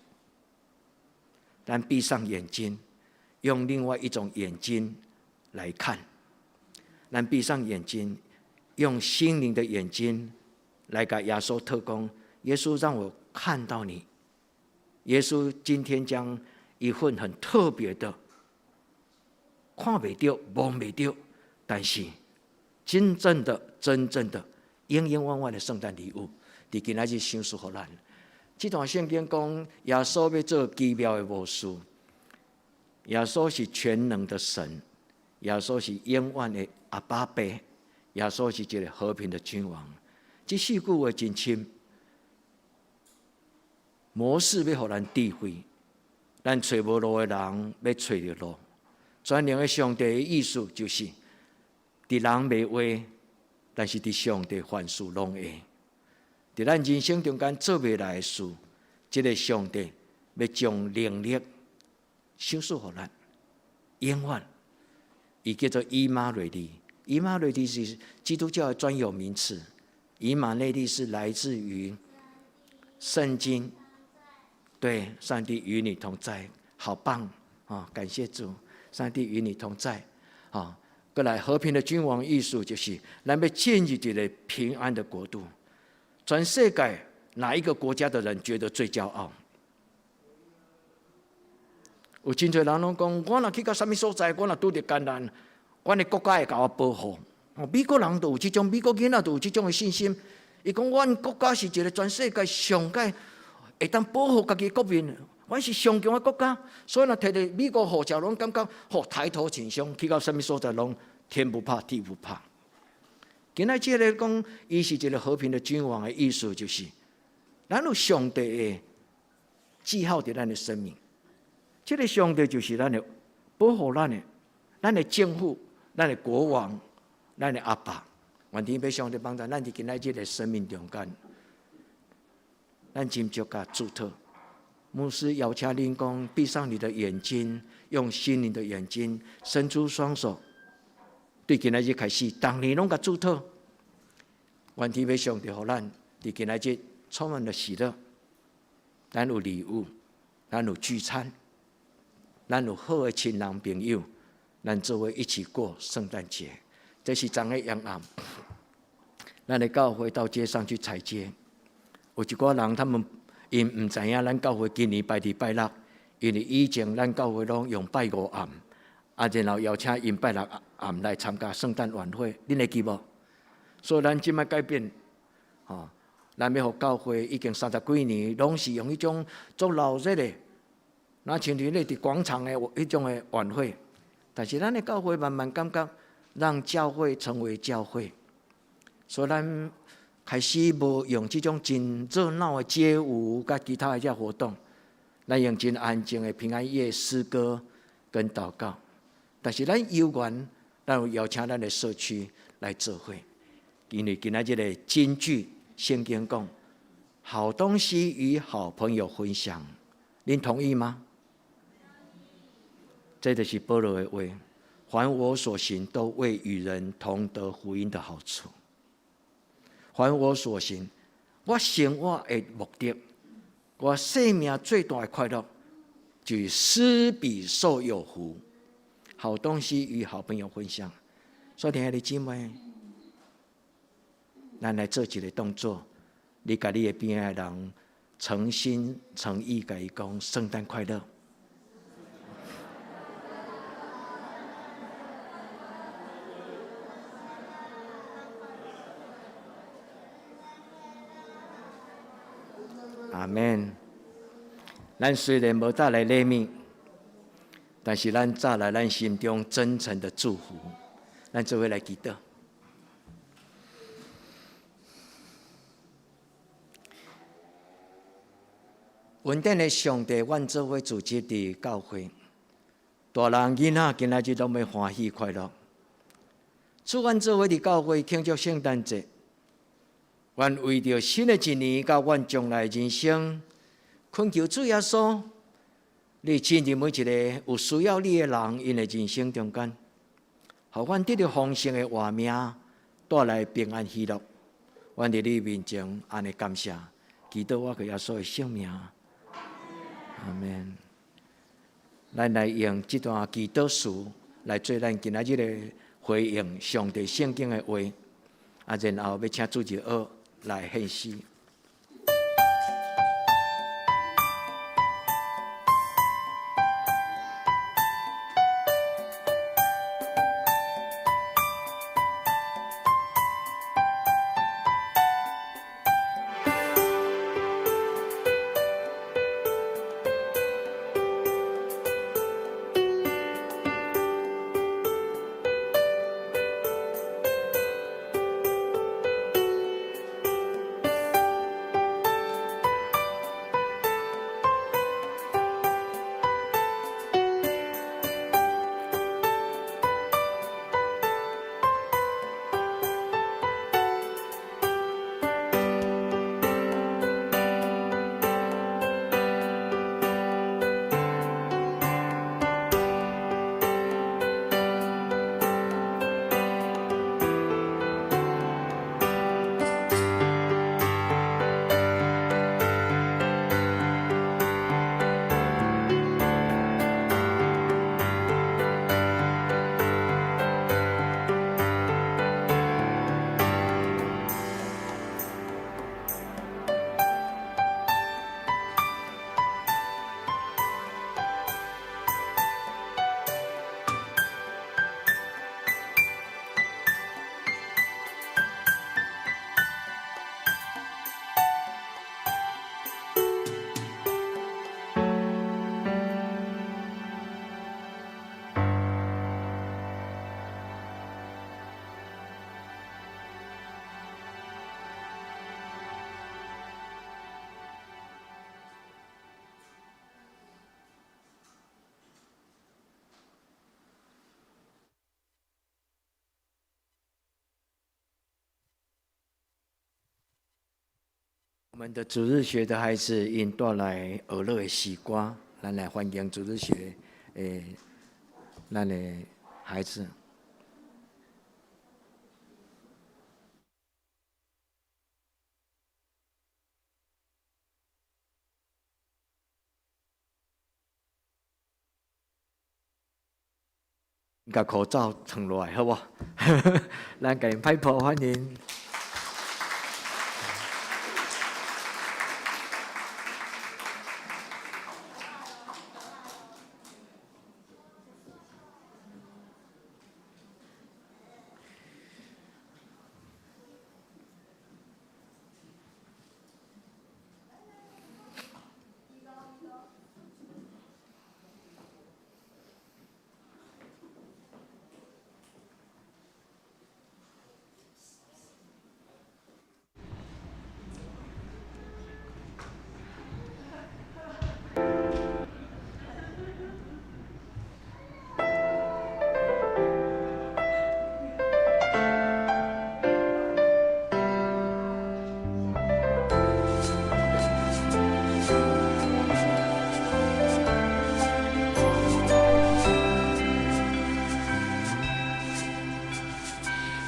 咱閉上眼睛，用另外一種眼睛來看。咱閉上眼睛，用心靈的眼睛來共耶穌特講，耶穌讓我看到你。耶穌今天將一份很特別的，看袂著、摸袂著，但是真正的、真正的、永永遠遠的聖誕禮物，佇今仔日賞賜予咱。這段聖經講，耶穌欲做奇妙的巫師。耶穌是全能的神，耶穌是永遠的阿爸父，耶穌是一个和平的君王。這四句話真深，謀士欲予咱智慧，咱揣無路的人欲揣著路。全能的上帝的意思就是，佇人袂話，但是佇上帝凡事攏會。佇咱人生中間做袂來的事，這个上帝欲將能力賞賜予咱，永遠。伊叫做以馬內利，以馬內利是基督教的專有名詞。以馬內利是來自於聖經，對，上帝與你同在，好棒啊！感謝主，上帝與你同在。啊，閣來和平的君王意思就是，咱欲進入一个平安的國度。全世界哪一個國家的人覺得最驕傲？有真濟人攏講，我若去到啥物所在，我若拄著艱難，阮的國家會共我保護。哦，美國人都有這種，美國囡仔都有這種的信心。伊講，阮國家是一个全世界上蓋會當保護家己國民，阮是上強的國家。所以若提著美國護照，攏感覺吼抬頭挺胸，去到啥物所在攏天不怕地不怕。今仔這个講，伊是一个和平的君王的意思，就是咱有上帝的記號佇咱的生命。這个上帝就是咱的保護咱的、咱的政府、咱的國王、咱的阿爸。願天父上帝幫助咱佇今仔日的生命中間，咱斟酌共祝禱。牧師邀請恁講，閉上你的眼睛，用心靈的眼睛，伸出雙手，對今仔日開始，逐年攏共祝禱。願天父上帝予咱佇今仔日充滿了喜樂，咱有禮物，咱有聚餐，咱有好的親人朋友，咱做伙一起過聖誕節。這是昨个晚暗，咱的教會到街上去踩街，有一寡人他們𪜶毋知影咱教會今年拜二拜六，因為以前咱教會攏用拜五暗，啊，然後邀請𪜶拜六暗來參加聖誕晚會，恁會記無？所以咱這擺改變，吼，咱欲予教會已經三十幾年，攏是用彼種足鬧熱的，若像佇咧佇廣場的彼種的晚會，但是咱的教會慢慢感覺，讓教會成為教會，所以咱開始無用這種真熱鬧的街舞佮其他的這活動，咱用真安靜的平安夜詩歌跟禱告。但是咱猶原，咱有邀請咱的社區來做伙，因為今仔這个金句聖經講，好東西與好朋友分享，恁同意嗎？這就是保羅的話。凡我所行，都為與人同得福音的好處。凡我所行，我生活的目的，我生命最大的快樂，就是施比受有福。好東西與好朋友分享。所以，親愛的姊妹，咱來做一个動作，你共你的邊仔的人誠心誠意共伊講聖誕快樂。阿們。咱雖然無帶來禮物，但是咱帶來咱心中真誠的祝福。咱做伙來祈禱。恩典的上帝，阮做伙聚集佇教會，大人囡仔今仔日攏欲歡喜快樂。主，阮做伙佇教會慶祝聖誕節。阮為著新的一年佮阮將來人生，懇求主耶穌，你進入每一个有需要你的人，𪜶的人生中間，予阮得著豐盛的活命，帶來平安喜樂。阮佇你面前按呢感謝，祈禱我靠耶穌的聖名，阿們。咱來用這段祈禱詞來做咱今仔日的回應上帝聖經的話，啊，然後欲請主日學來獻詩。我們的主日學的孩子𪜶帶來學樂的詩歌，咱來歡迎主日學的咱的孩子。共口罩脫落來，好無？咱共𪜶拍噗歡迎。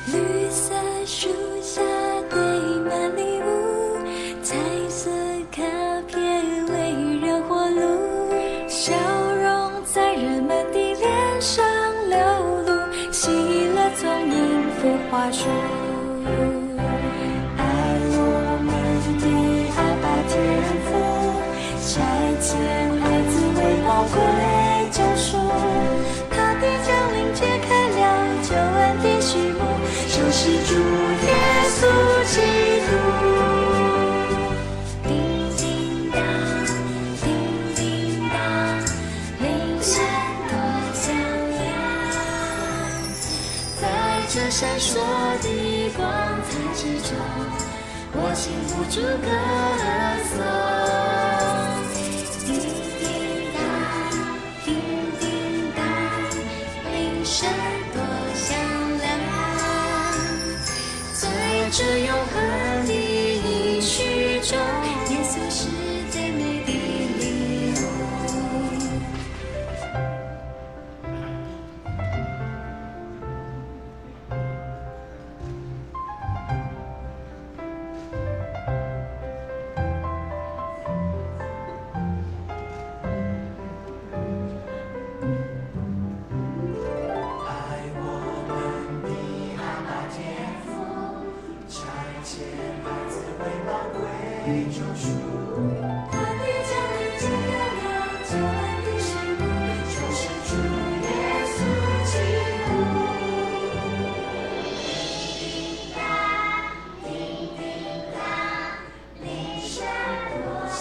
綠色樹下堆滿禮物，彩色卡片圍繞火爐，笑容在人們的臉上流露，喜樂從音符畫出。愛我們的阿爸天父，差遣愛子為寶貴救贖，他的降臨揭開了救恩的序幕，就是主耶穌基督。叮叮當，叮叮當，鈴聲多響亮，在這閃爍的光彩之中，我心不住歌頌。叮叮當，叮叮當，鈴聲多響亮，在這永恆的應許中，耶穌是最美的禮物。愛我們的阿爸天父，差遣愛子為寶貴救贖。他的降臨揭開了救恩的序幕，就是主耶穌基督。叮當，叮叮當，鈴聲多響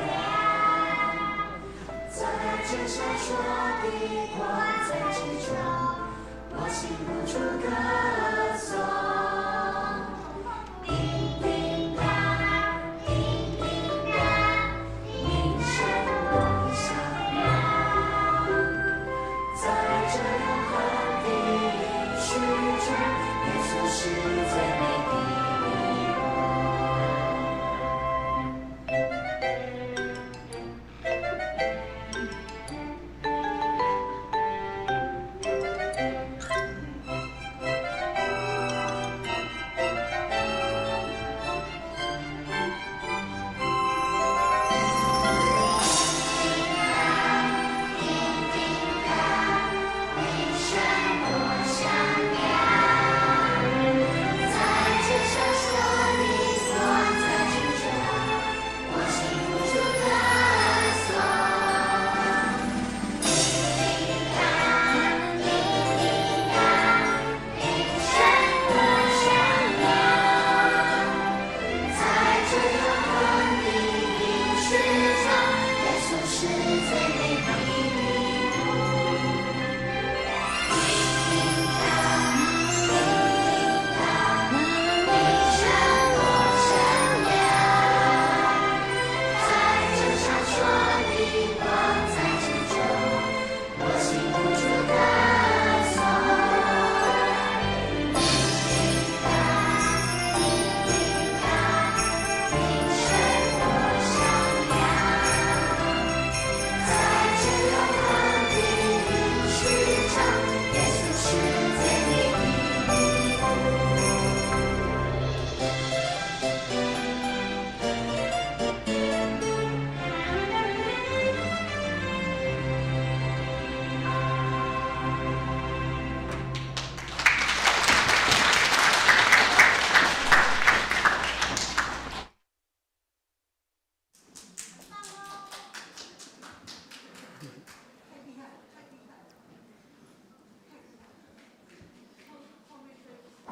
亮，在這閃爍的光彩之中，我心不住歌頌。叮叮當，叮叮當，鈴聲多響亮，在這永恆的應許中，耶穌是最美的禮物。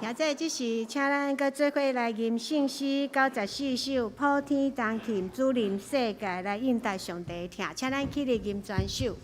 兄弟，這時請咱閣做伙來吟聖詩94首，普天同慶主臨世界來應答上帝的疼，請咱起立吟全首。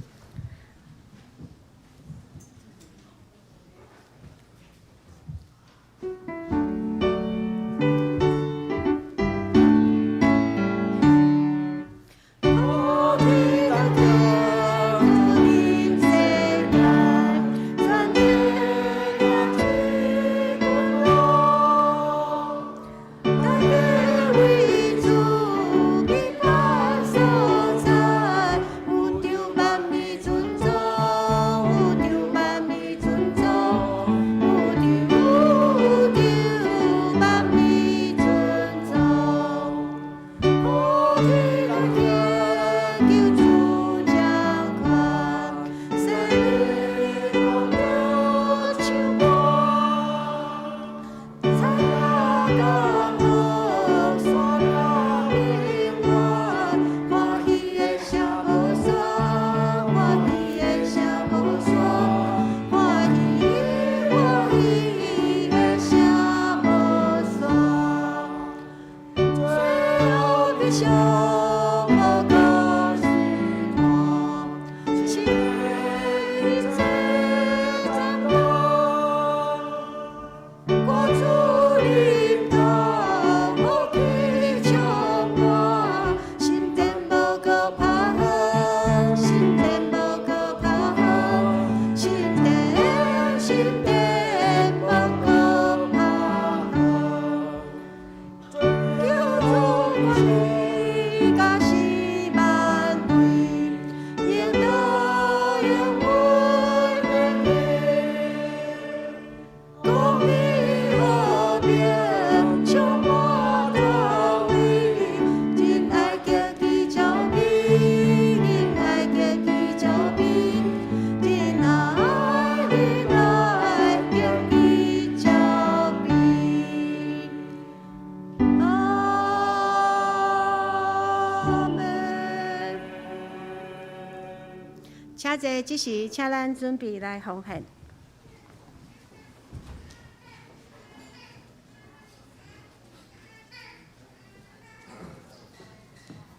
請坐，這時請咱準備來奉獻。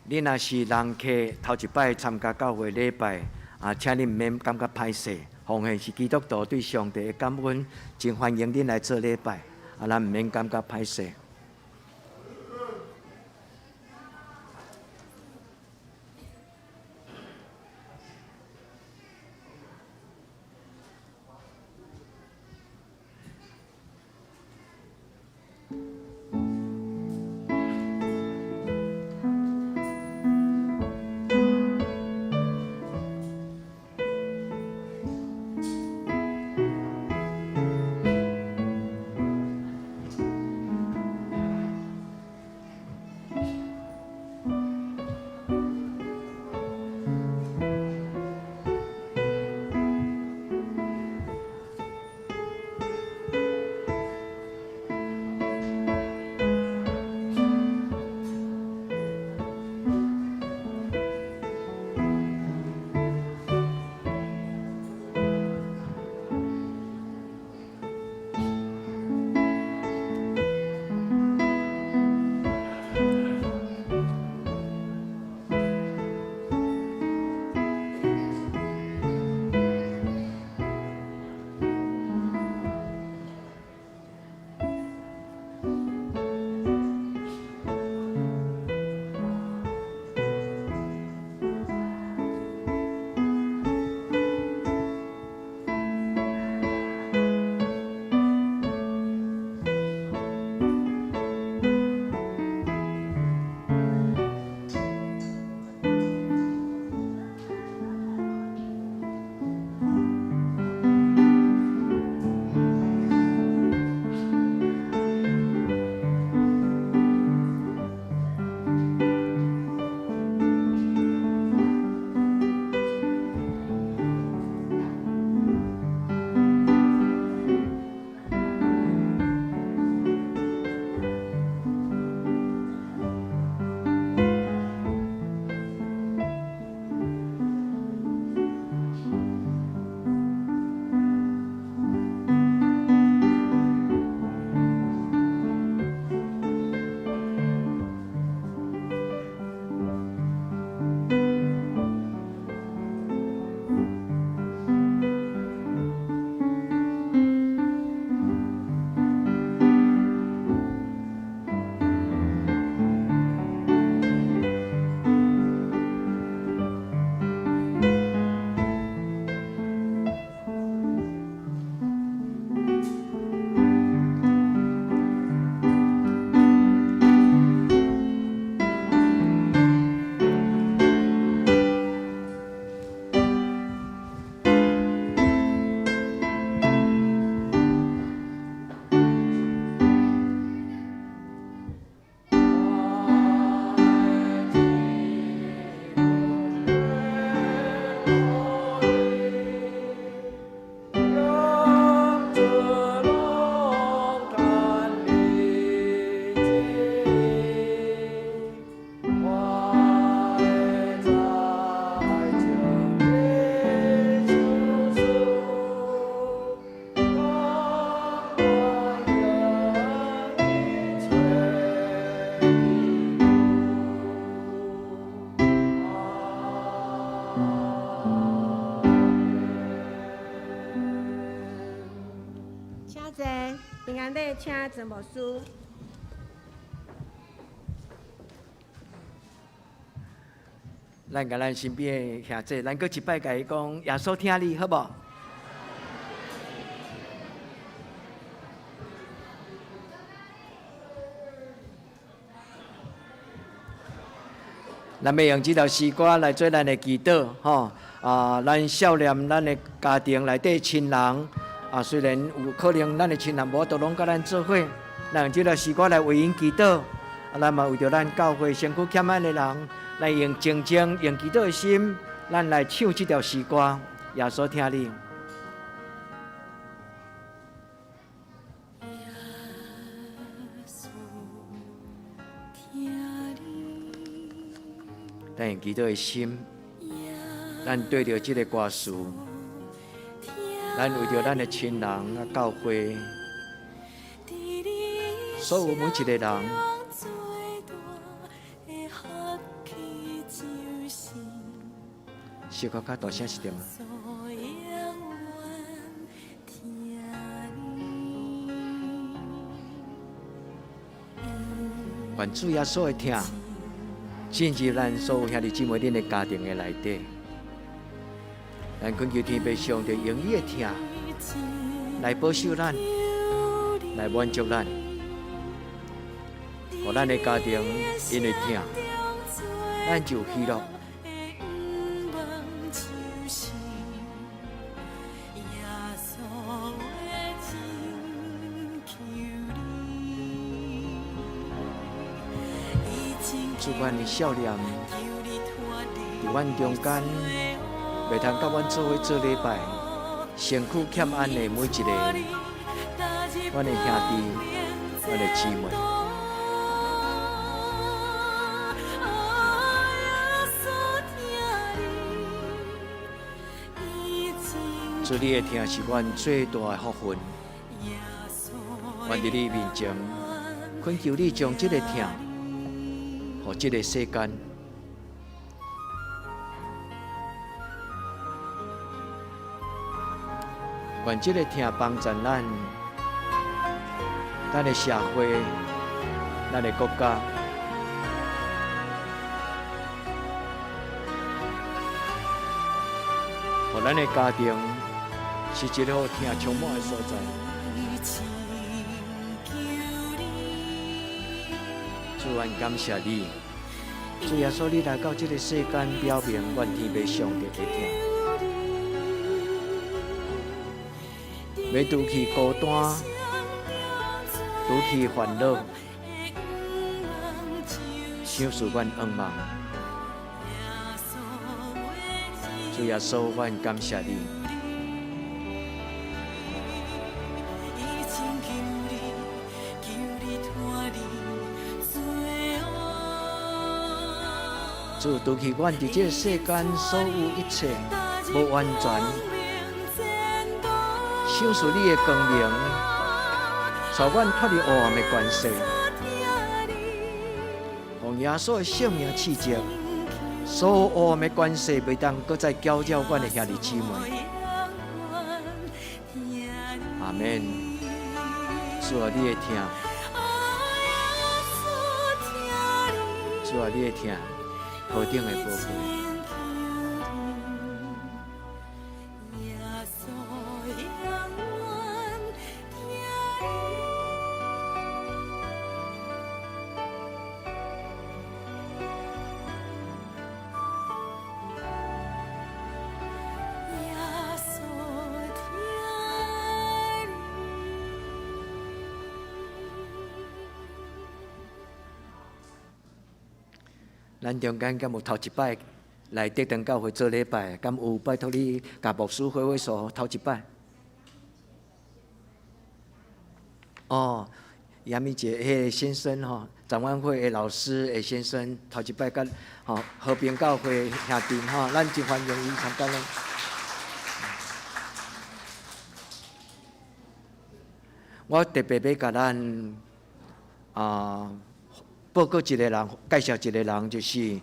你若是人客頭一擺參加教會禮拜，啊，請你毋免感覺歹勢。奉獻是基督徒對上帝的感恩，真歡迎恁來做禮拜。啊，咱毋免感覺歹勢。按呢，請曾牧師。咱共咱身邊的兄弟，咱閣一擺共伊講，耶穌疼你，好無？咱欲用這條詩歌來做咱的祈禱，吼啊！咱孝念咱的家庭內底親人，啊，雖然有可能咱的親人無法度攏佮咱做伙，咱用這條詩歌來為𪜶祈禱。啊，咱嘛為著咱教會身軀欠安的人，來用靜靜、用祈禱的心，咱來唱這條詩歌。耶穌疼你。咱用祈禱的心，咱對著這個歌詞，咱為著咱的親人啊、教會，所有每一個人，小可較大聲一點啊！願主耶穌的疼進入咱所有兄弟姊妹恁的家庭的內底，咱懇求天父上帝用伊的疼來保守咱，來滿足咱，予咱的家庭因為疼，咱就喜樂。主阮的少年，佇阮中間，袂通佮阮做伙做禮拜，身軀欠安的每一个，阮的兄弟，阮的姊妹。主你的疼是阮最大的福分，阮佇你面前懇求你將這個疼，予這個世間。願這個疼幫助咱，咱的社會，咱的國家。予咱的家庭是一個予疼充滿的所在。主，阮感謝你，主耶穌，你來到這個世間，表明阮天父上帝的疼，欲除去孤單，除去煩惱，賞賜阮願望。主耶穌，阮感謝你。主，除去阮佇這個世間所有一切無完全，賞賜你的光明，帶阮脫離黑暗的權勢，奉耶穌的聖名賜祝，所有黑暗的權勢袂當閣再攪擾阮的兄弟姊妹。阿們。主啊，你的疼，主啊，你的疼，何等的寶貴。咱中間敢有頭一擺來德堂教會做禮拜？敢有拜託你共牧師揮揮手，頭一擺。哦，楊明杰彼个先生吼，展望會的老師的先生，頭一擺佮吼和平教會兄弟吼，咱真歡迎伊參加咱。我特別欲共咱啊。報告一個人，介紹一個人，就是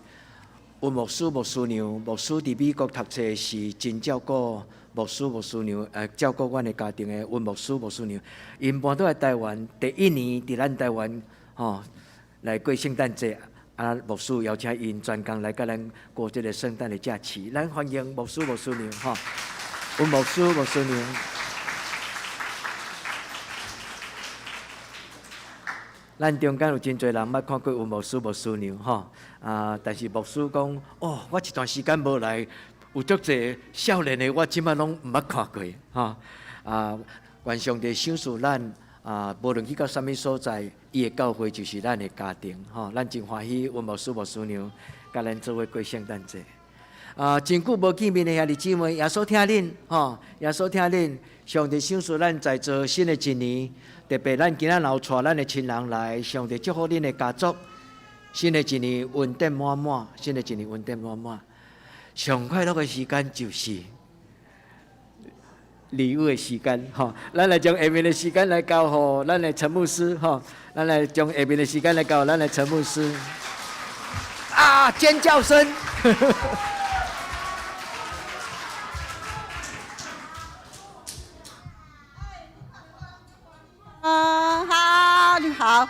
溫牧師、牧師娘，牧師佇美國讀冊是真照顧牧師、牧師娘，照顧阮的家庭的溫牧師、牧師娘。𪜶搬倒來台灣，第一年佇咱台灣吼來過聖誕節，啊，牧師邀請𪜶專工來佮咱過這个聖誕的假期。咱歡迎牧師、牧師娘吼，溫牧師、牧師娘。咱中間有真濟人捌看過溫牧師、牧師娘吼，啊！但是牧師講，哦，我一段時間無來，有足濟少年的，我這擺攏毋捌看過吼。啊，願上帝賞賜咱啊，無論去到啥物所在，伊的教會就是咱的家庭吼。咱真歡喜溫牧師、牧師娘佮咱做伙過聖誕節。啊，真久無見面的兄弟姊妹，耶穌疼恁吼，耶穌疼恁。上帝賞賜咱在座新的一年，特別咱今仔若有帶咱的親人來，上帝祝福恁的家族。新的一年恩典滿滿，新的一年恩典滿滿。上快樂的時間就是禮物的時間，吼！咱來將下面的時間來交予咱的陳牧師，吼！咱來將下面的時間來交予咱的陳牧師。啊！尖叫聲！嗯，好，你好。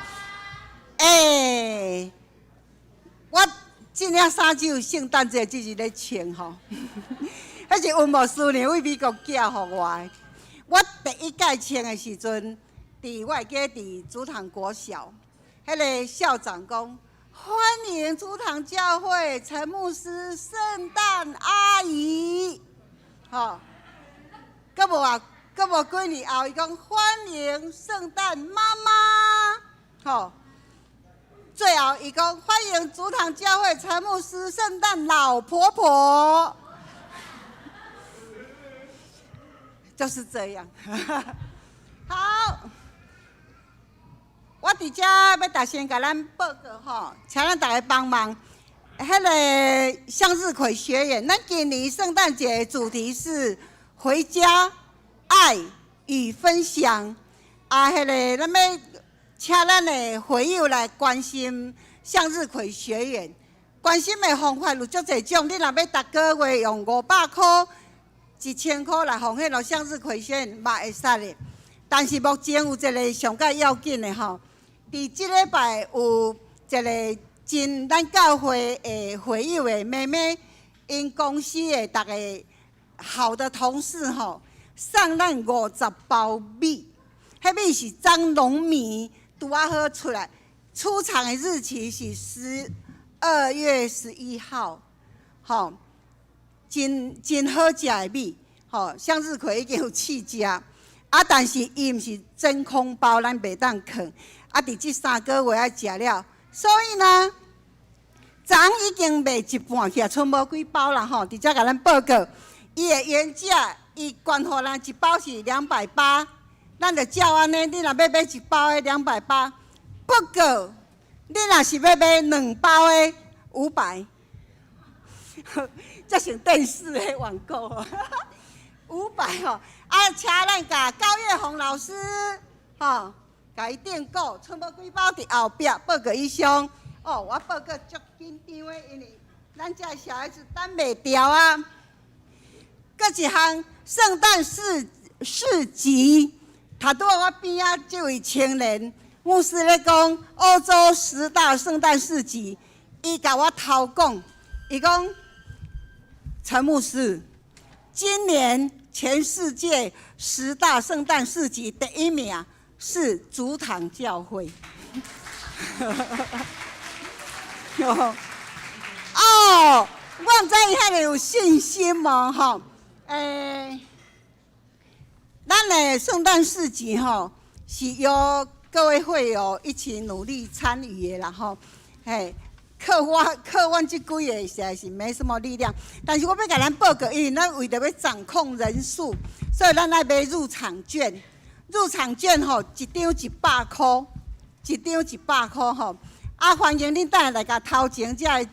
欸，我這領衫只有聖誕節這日咧穿吼，彼是溫牧師娘為美國寄予我的。我第一屆穿的時陣，佇我會記得佇竹塘國小，彼个校長講歡迎竹塘教會陳牧師聖誕阿姨，吼，閣無啊？閣無幾年後，伊講歡迎聖誕媽媽，吼。最後伊講歡迎竹塘教會陳牧師聖誕老婆婆，就是這樣。好，我佇遮欲大聲共咱報告吼，請咱逐家幫忙。彼个向日葵學院，咱今年聖誕節主題是回家。愛與分享，啊，彼个咱欲請咱的會友來關心向日葵學院。關心的方法有足濟種，你若欲逐个月用500箍、1000箍來奉獻予向日葵學院嘛會使的。但是目前有一个上蓋要緊的吼，佇這禮拜有一个真咱教會的會友的妹妹，𪜶公司的逐个好的同事吼。送咱50包米，彼米是彰農米，拄仔好出來。出廠的日期是12月11號，吼，真真好食的米，吼，向日葵已經有試食，啊，但是伊毋是真空包，咱袂當囥，啊，佇這3個月愛食了，所以呢，昨已經賣一半去啊，賰無幾包啦，吼，佇遮共咱報告，伊的原價。伊捐予咱一包是280，咱就照按呢。你若欲買一包的280，不過你若是欲買兩包的500，這像電視的廣告，500吼。啊，請咱共高月紅老師吼，共伊訂購，賰無幾包佇後壁報告以上。哦，我報告足緊張的，因為咱遮小孩子等袂牢啊。閣一項聖誕市集，頭拄仔我邊仔這位青年牧師咧講歐洲十大聖誕市集，伊共我偷講，伊講陳牧師，今年全世界十大聖誕市集第一名是竹塘教會。哦，我毋知伊遐爾有信心無吼。欸，咱的聖誕市集吼，是由各位會友一起努力參與的啦吼。嘿，靠我靠阮這幾个實在是沒什麼力量，但是我欲共咱報告，因為咱為著欲掌控人數，所以咱愛買入場券。入場券吼，一張100箍，一張100箍吼。啊，歡迎恁等下來共頭前這个，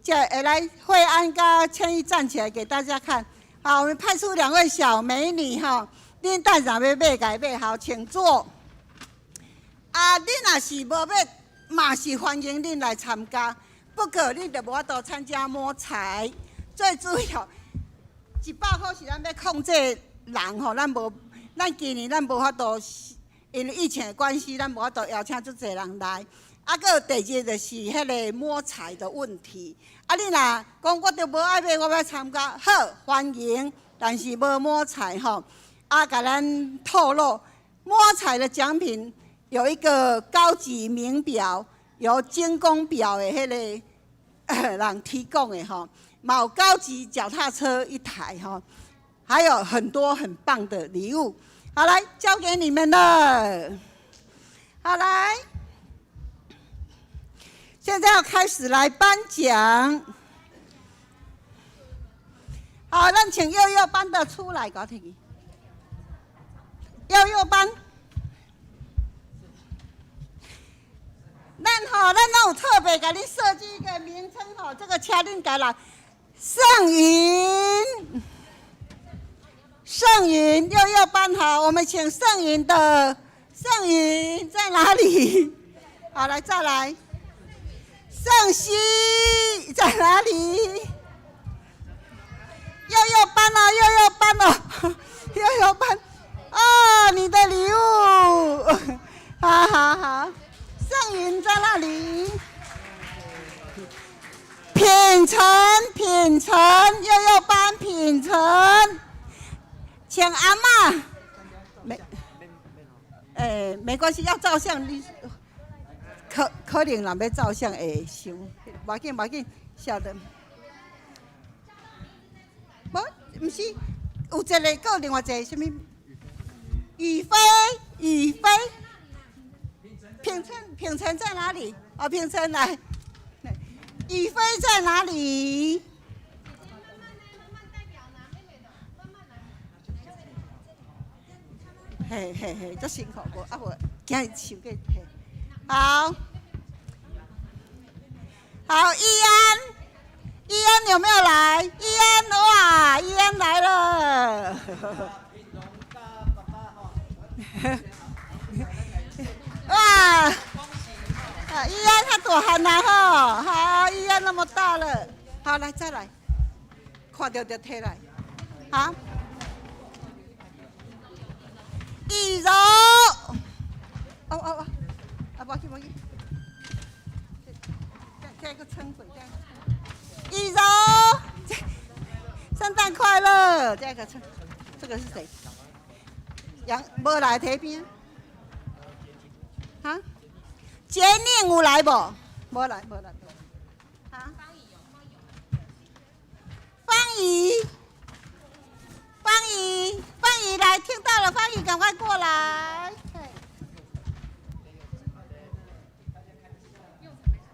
這个來惠安佮千玉站起來給大家看。好，我們派出兩位小美女吼，恁等下欲買，共買好，請坐。啊，恁若是無欲，嘛是歡迎恁來參加。不過你就無法度參加摸彩。最主要100箍是咱欲控制人吼，咱無，咱今年咱無法度，因為疫情的關係，咱無法度邀請足濟人來。啊，閣有第二就是彼个摸彩的問題。啊，你若講我著無愛買，我欲參加，好，歡迎，但是無摸彩吼。啊，共咱透露摸彩的獎品有一個高級名錶，由精工錶的彼个人提供的吼，嘛有高級腳踏車一台吼，還有很多很棒的禮物。好，來交給你們了。好，來，現在要開始來頒獎。好，咱請幼幼班的出來，搞停。幼幼班，咱吼，咱攏有特別共你設計一個名稱吼，這個請恁家來。盛雲，盛雲幼幼班好，我們請盛雲的，盛雲在哪裡？好，來再來。盛熙在哪裡？幼幼班哦，幼幼班哦，幼幼班。哦，你的禮物，好好好，盛雲在那裡。品成，品成，幼幼班品成，請阿嬤。沒，欸，沒關係，要照相你，可能人欲照相會傷，無要緊，無要緊，曉得。無，毋是，有一個，閣有另外一個，啥物？宇飛，宇飛，品成，品成在哪裡？哦，品成來。宇飛在哪裡？嘿嘿嘿，足辛苦無？啊無，驚伊手過嘿。好，好，易安，易安有沒有來？易安，哇，易安來了。哇！啊，易安他大漢啦吼，好，易安那麼大了，好，來再來，看到就提來，好，雨柔，哦哦哦，啊，無去無去，這個稱呼，這個，雨柔，聖誕快樂，這個稱，這個是誰？楊無來提邊，哈？杰寧有來無？無來，無來。哈？方怡，方怡，方怡來，聽到了，方怡趕快過來。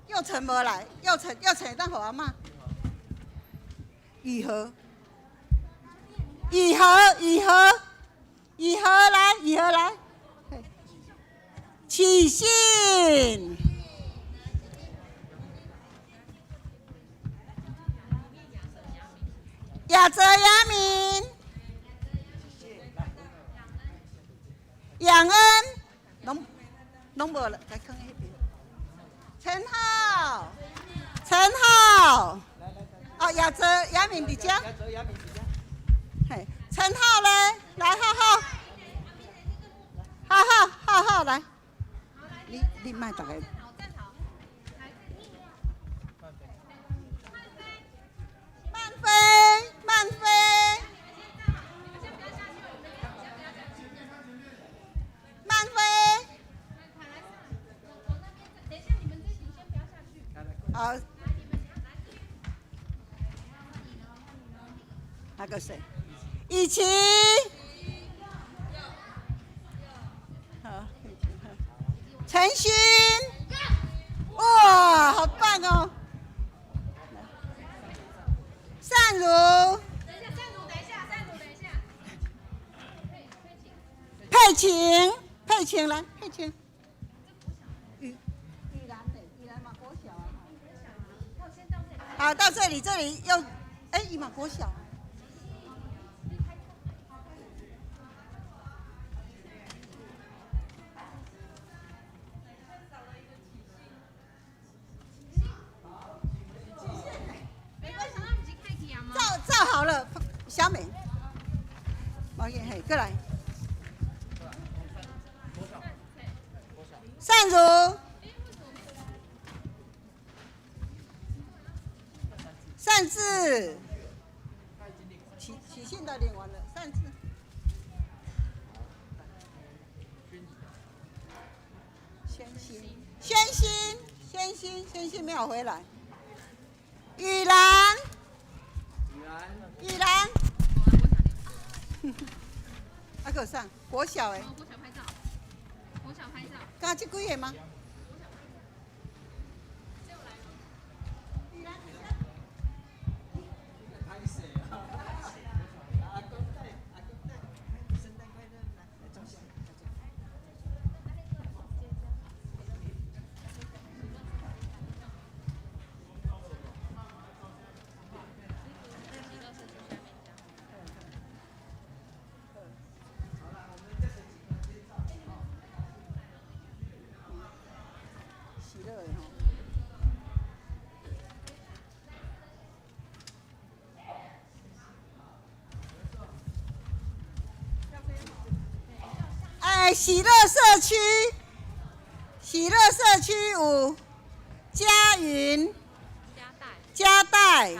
佑成無來，佑成，佑成當予阿嬤。雨禾，雨禾，雨禾。雨禾來，雨禾來，啟信，亞澤亞明，養恩，攏攏無了，再囥彼邊。陳浩，陳浩，哦，亞澤亞明佇遮。嘿，陳浩咧，來浩浩，浩浩浩浩來，你莫逐个。曼飛，曼飛，曼飛。好。那個誰？雨晴，好，陳勳，哇，好棒哦！善如，等一下，善如，等一下，善如，等一下。佩琴，佩琴來，佩琴。雨雨蘭的，雨蘭嘛國小啊。好，到這裡，這裡又，哎，伊嘛國小。无紧，嘿，过来。善如，善志，起起信的领完了，善志。宣心，宣心，宣心，宣心没有回来。雨兰，雨兰，啊，阁上国小的。我想拍照，我想拍照。敢这几个吗？喜乐的吼。哎，喜乐社区，喜乐社区有嘉云、嘉代、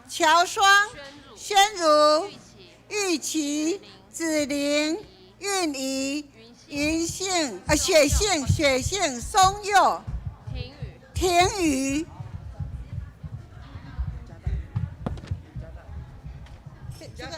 乔双、宣如、玉琪、子玲、韵仪、云杏、雪杏、雪杏、松佑、婷雨。这个。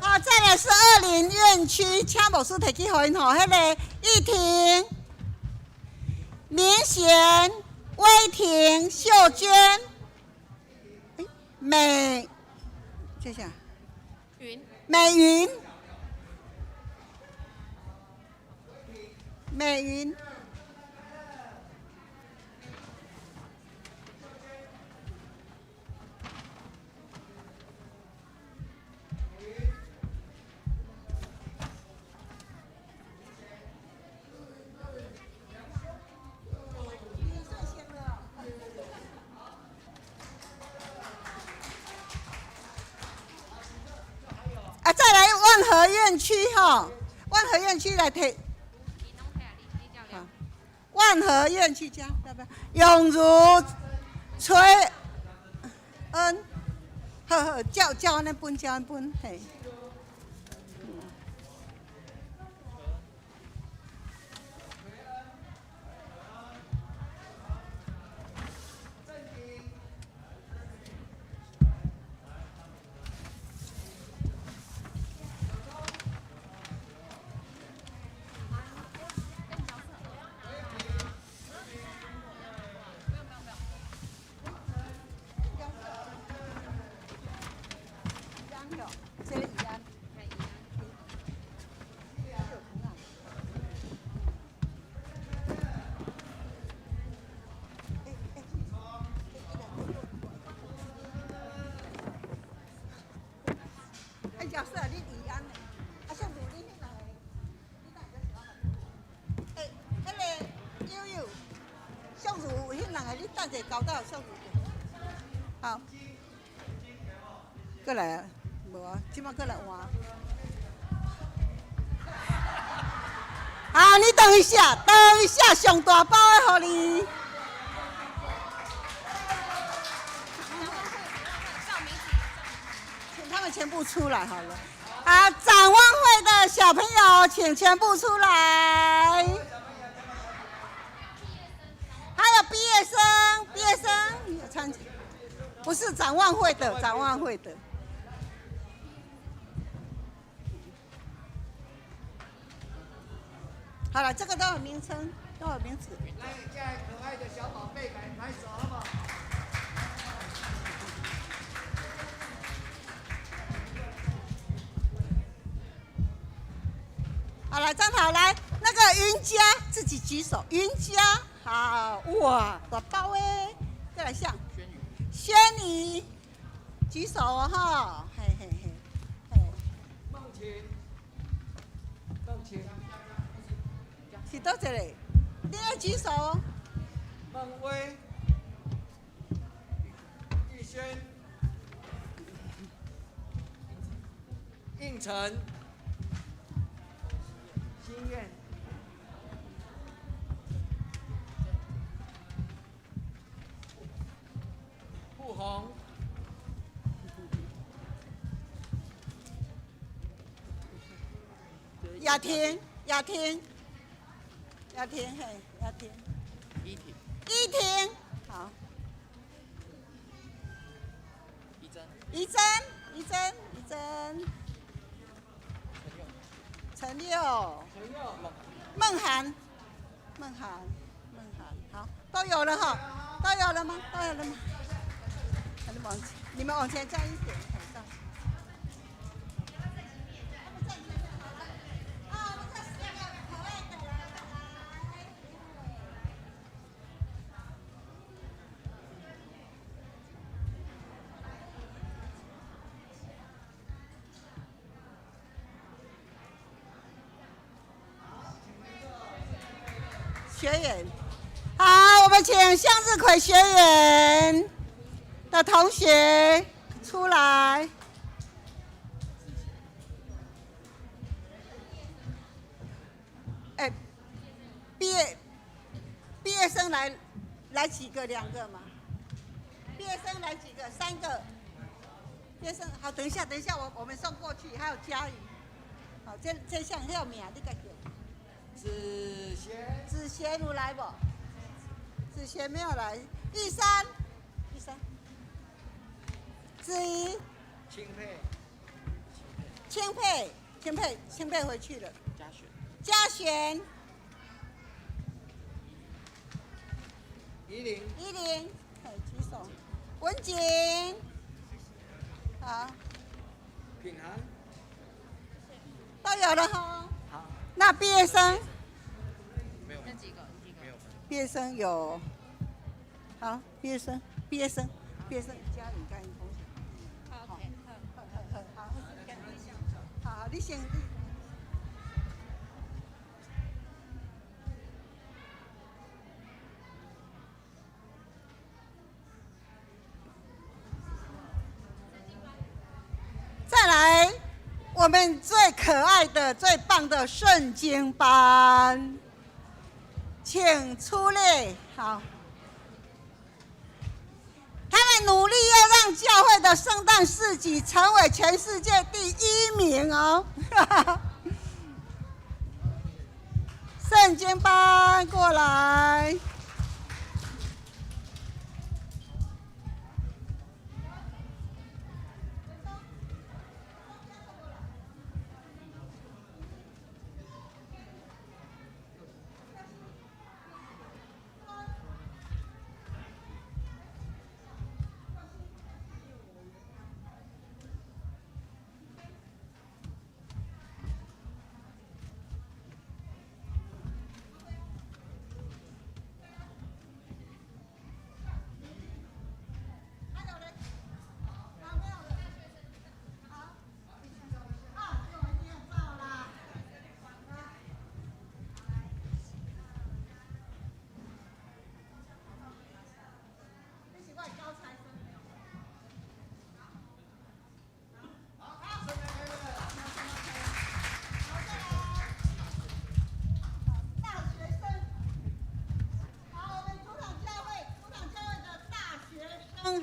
好，再来是二林院区，请牧师提去予𪜶吼，彼个玉婷、明贤、威婷、秀娟、美，这下，云，美云，美云。啊，再来万和院区吼，万和院区来提。好，万和院区加，要不要？永如、崔恩，好好，照照按呢分，照按分，嘿。角色，你怡安的，啊，像如你彼两个，你哪个是我？欸，彼个悠悠，相如有彼两个，你等者交代相如。好，过来啊，无啊，这摆过来换。啊，你等一下，等一下，上大包的予你。请他们全部出来好了。啊，展望会的小朋友，请全部出来。展望會的，展望會的。好了，這個都有名稱，都有名字。來，這可愛的小寶貝，來拍手好不好？好了，站好，來，那個雲家自己舉手，雲家，好，哇，大包誒，再來像，仙女，舉手哦，哈，嘿嘿嘿，嘿。孟晴，孟晴，是佗一個？你愛舉手哦。孟威，玉軒，應成。心願，傅紅，雅婷，雅婷，雅婷，嘿，雅婷，依婷，依婷，好，怡珍，怡珍，怡珍，怡珍。陳佑，孟涵，孟涵，孟涵，好，都有了哈，都有了嗎？都有了嗎？你們往前，你們往前站一點，站。學員，好，我們請向日葵學員的同學出來。哎，畢業生來幾個？兩個嘛。畢業生來幾個？三個。畢業生，好，等一下，等一下，我們送過去，還有嘉怡。好，這項要名，你家叫。子賢，子賢有來無？子賢沒有來。玉山，玉山。子怡。清佩。清佩，清佩，清佩回去了。嘉璇。嘉璇。怡玲。怡玲，舉手。文景。好。品涵。都有了哈。好。那畢業生？沒有。那幾個？幾個？沒有。畢業生有。好，畢業生，畢業生，畢業生，嘉穎跟同學。好，好，好，好，你先。再來，我們最可愛的、最棒的聖經班，請出列。好，他們努力要讓教會的聖誕市集成為全世界第一名哦。聖經班過來。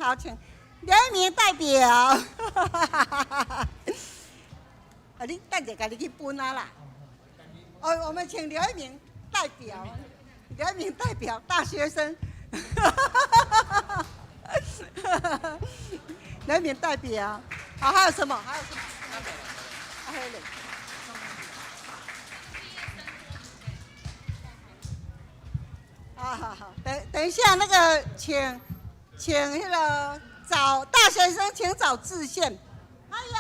好，請劉一鳴代表。啊，你等下家己去分啊啦。哦，我們請劉一鳴代表，劉一鳴代表大學生。人民代表。好，還有什麼？還有什麼？啊，彼个。好好好，等等一下，那個請請彼个找大學生，請找志憲。還有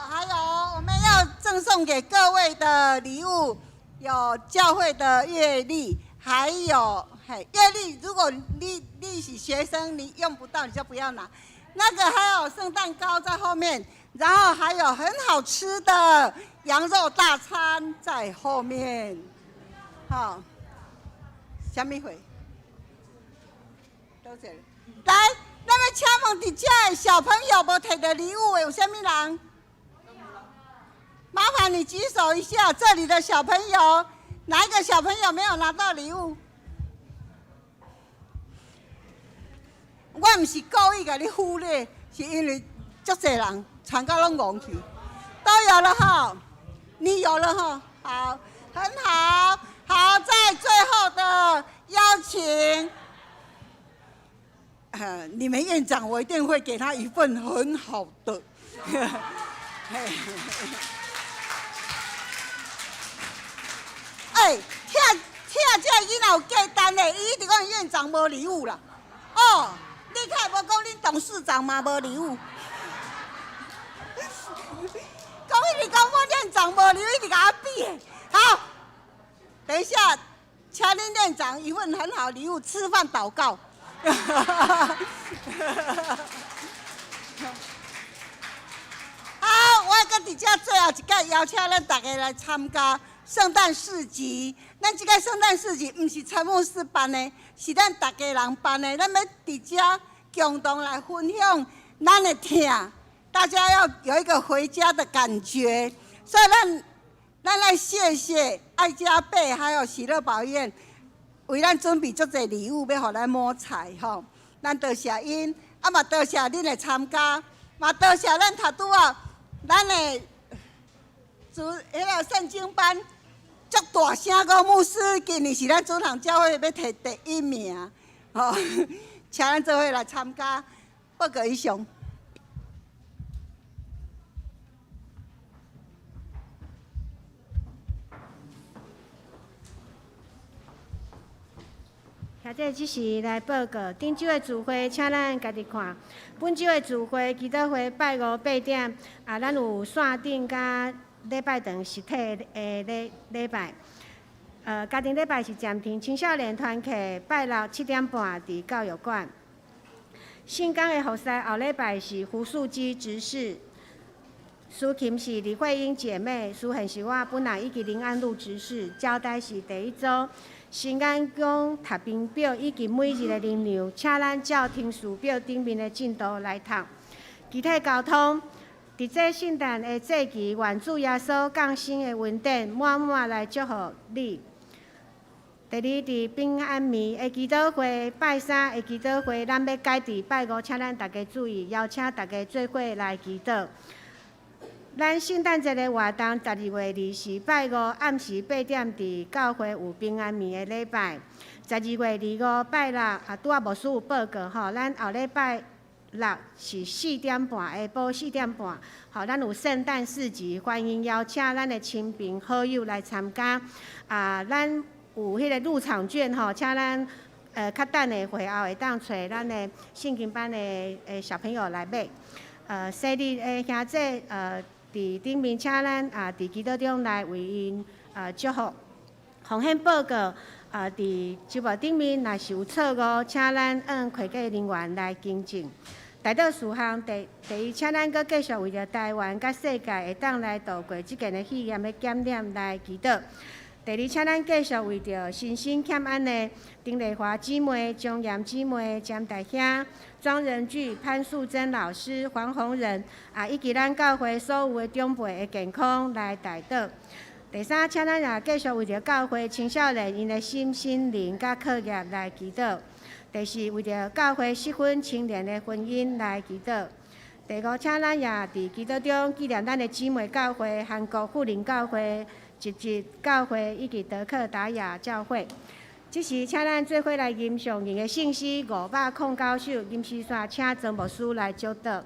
還有，我們要贈送給各位的禮物有教會的月曆，還有嘿月曆，如果你是學生，你用不到你就不要拿。那個還有聖誕糕在後面，然後還有很好吃的羊肉大餐在後面。好，啥物貨？多謝。來，那麼請問佇遮的小朋友無提著禮物的有啥物人？麻煩你舉手一下，這裡的小朋友，哪一個小朋友沒有拿到禮物？我毋是故意共你忽略，是因為足濟人傳到攏戇去，都有了哈，你有了哈，好，很好，好，在最後的邀請，你們院長，我一定會給他一份很好的。欸，聽聽這个囡仔有價值的，伊一直講院長無禮物啦。哦，你較會無講恁董事長嘛無禮物？講一直講我院長無禮物，一直共我比的。好，等一下，請恁院長一份很好禮物，吃飯禱告。好，我閣佇遮最後一擺邀請咱大家來參加聖誕市集。咱這個聖誕市集毋是陳牧師辦的，是咱大家人辦的。咱欲佇遮共同來分享咱的疼，大家要有一個回家的感覺。所以咱來謝謝愛家貝還有喜樂寶醫院為咱準備足濟禮物，欲予咱摸彩吼。咱多謝𪜶，啊嘛多謝恁的參加，嘛多謝咱頭拄仔咱的主彼个聖經班足大聲講，牧師今年是咱主堂教會欲提第一名，吼，請咱做伙來參加。報告以上。兄弟，這時來報告，頂週的聚會，請咱家己看。本週的聚會，祈禱會拜五8點，啊，咱有線頂佮禮拜堂實體的禮拜。家庭禮拜是暫停，青少年團契拜六7點半佇教育館。信江的服侍後禮拜是胡素姬執事，司琴是李慧英姐妹，司現是我本人以及林安露執事，交代是第一周。新安宮讀兵表以及每日的靈糧，請咱照聽書表頂面的進度來讀。具體交通，佇這聖誕的節期，願主耶穌降生的恩典滿滿來祝福你。第二，佇平安暝的祈禱會，拜三的祈禱會，咱欲改佇拜五，請咱大家注意，邀請大家做伙來祈禱。咱聖誕節的活動，12月24拜五暗時8點，佇教會有平安暝的禮拜。12月25拜六，啊，拄仔牧師有報告吼，咱後禮拜六是4點半，下晡4點半，吼，咱有聖誕市集，歡迎邀請咱的親朋好友來參加。啊，咱有彼个入場券吼，請咱較等的會後會當揣咱的聖經班的小朋友來買。生日的兄弟，佇頂面請咱啊，佇祈禱中來為𪜶祝福。奉獻報告啊，佇周報頂面若是有錯誤，請咱按會計人員來更正。代禱事項，第一，請咱閣繼續為著台灣佮世界會當來度過這件的肺炎的檢驗來祈禱。第二，請咱繼續為著身心欠安的丁麗華姊妹、張艷姊妹、詹大兄、莊仁巨、潘素貞老師、黃宏仁啊，以及咱教會所有的長輩的健康來代禱。第三，請咱也繼續為著教會青少年𪜶的心、心靈佮課業來祈禱。第四，為著教會適婚青年的婚姻來祈禱。第五，請咱也佇祈禱中紀念咱的姊妹教會韓國富林教會、集集教會以及德克達雅教會。這時，請咱做伙來吟誦仁的聖詩509首，吟詩煞請曾牧師來祝禱。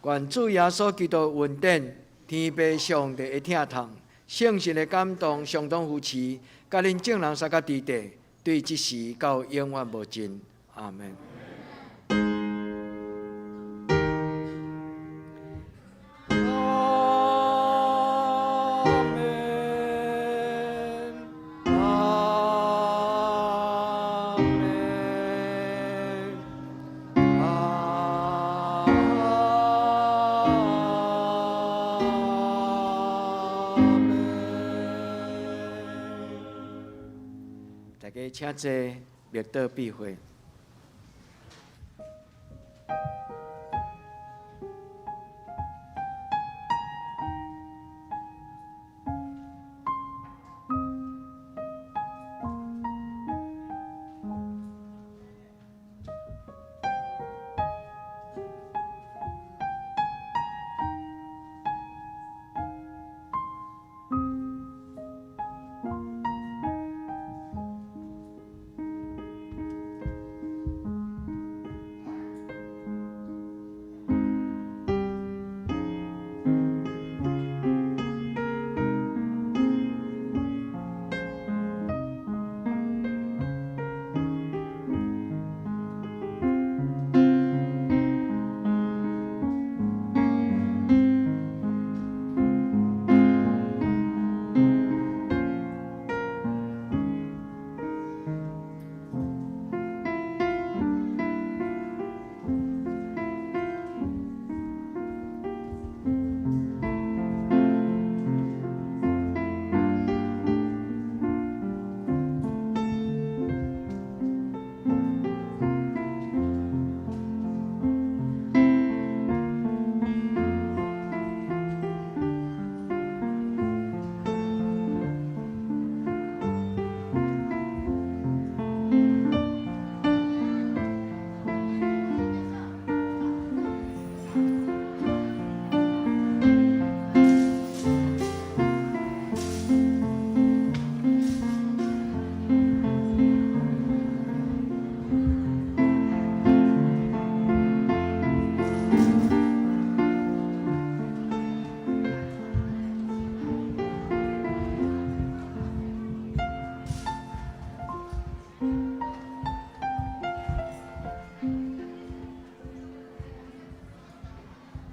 願主耶穌基督恩典、天父上帝的疼痛、聖神的感動、相當扶持，佮恁眾人三個弟弟，對這時到永遠無盡。阿門。大家請坐，默禱閉會。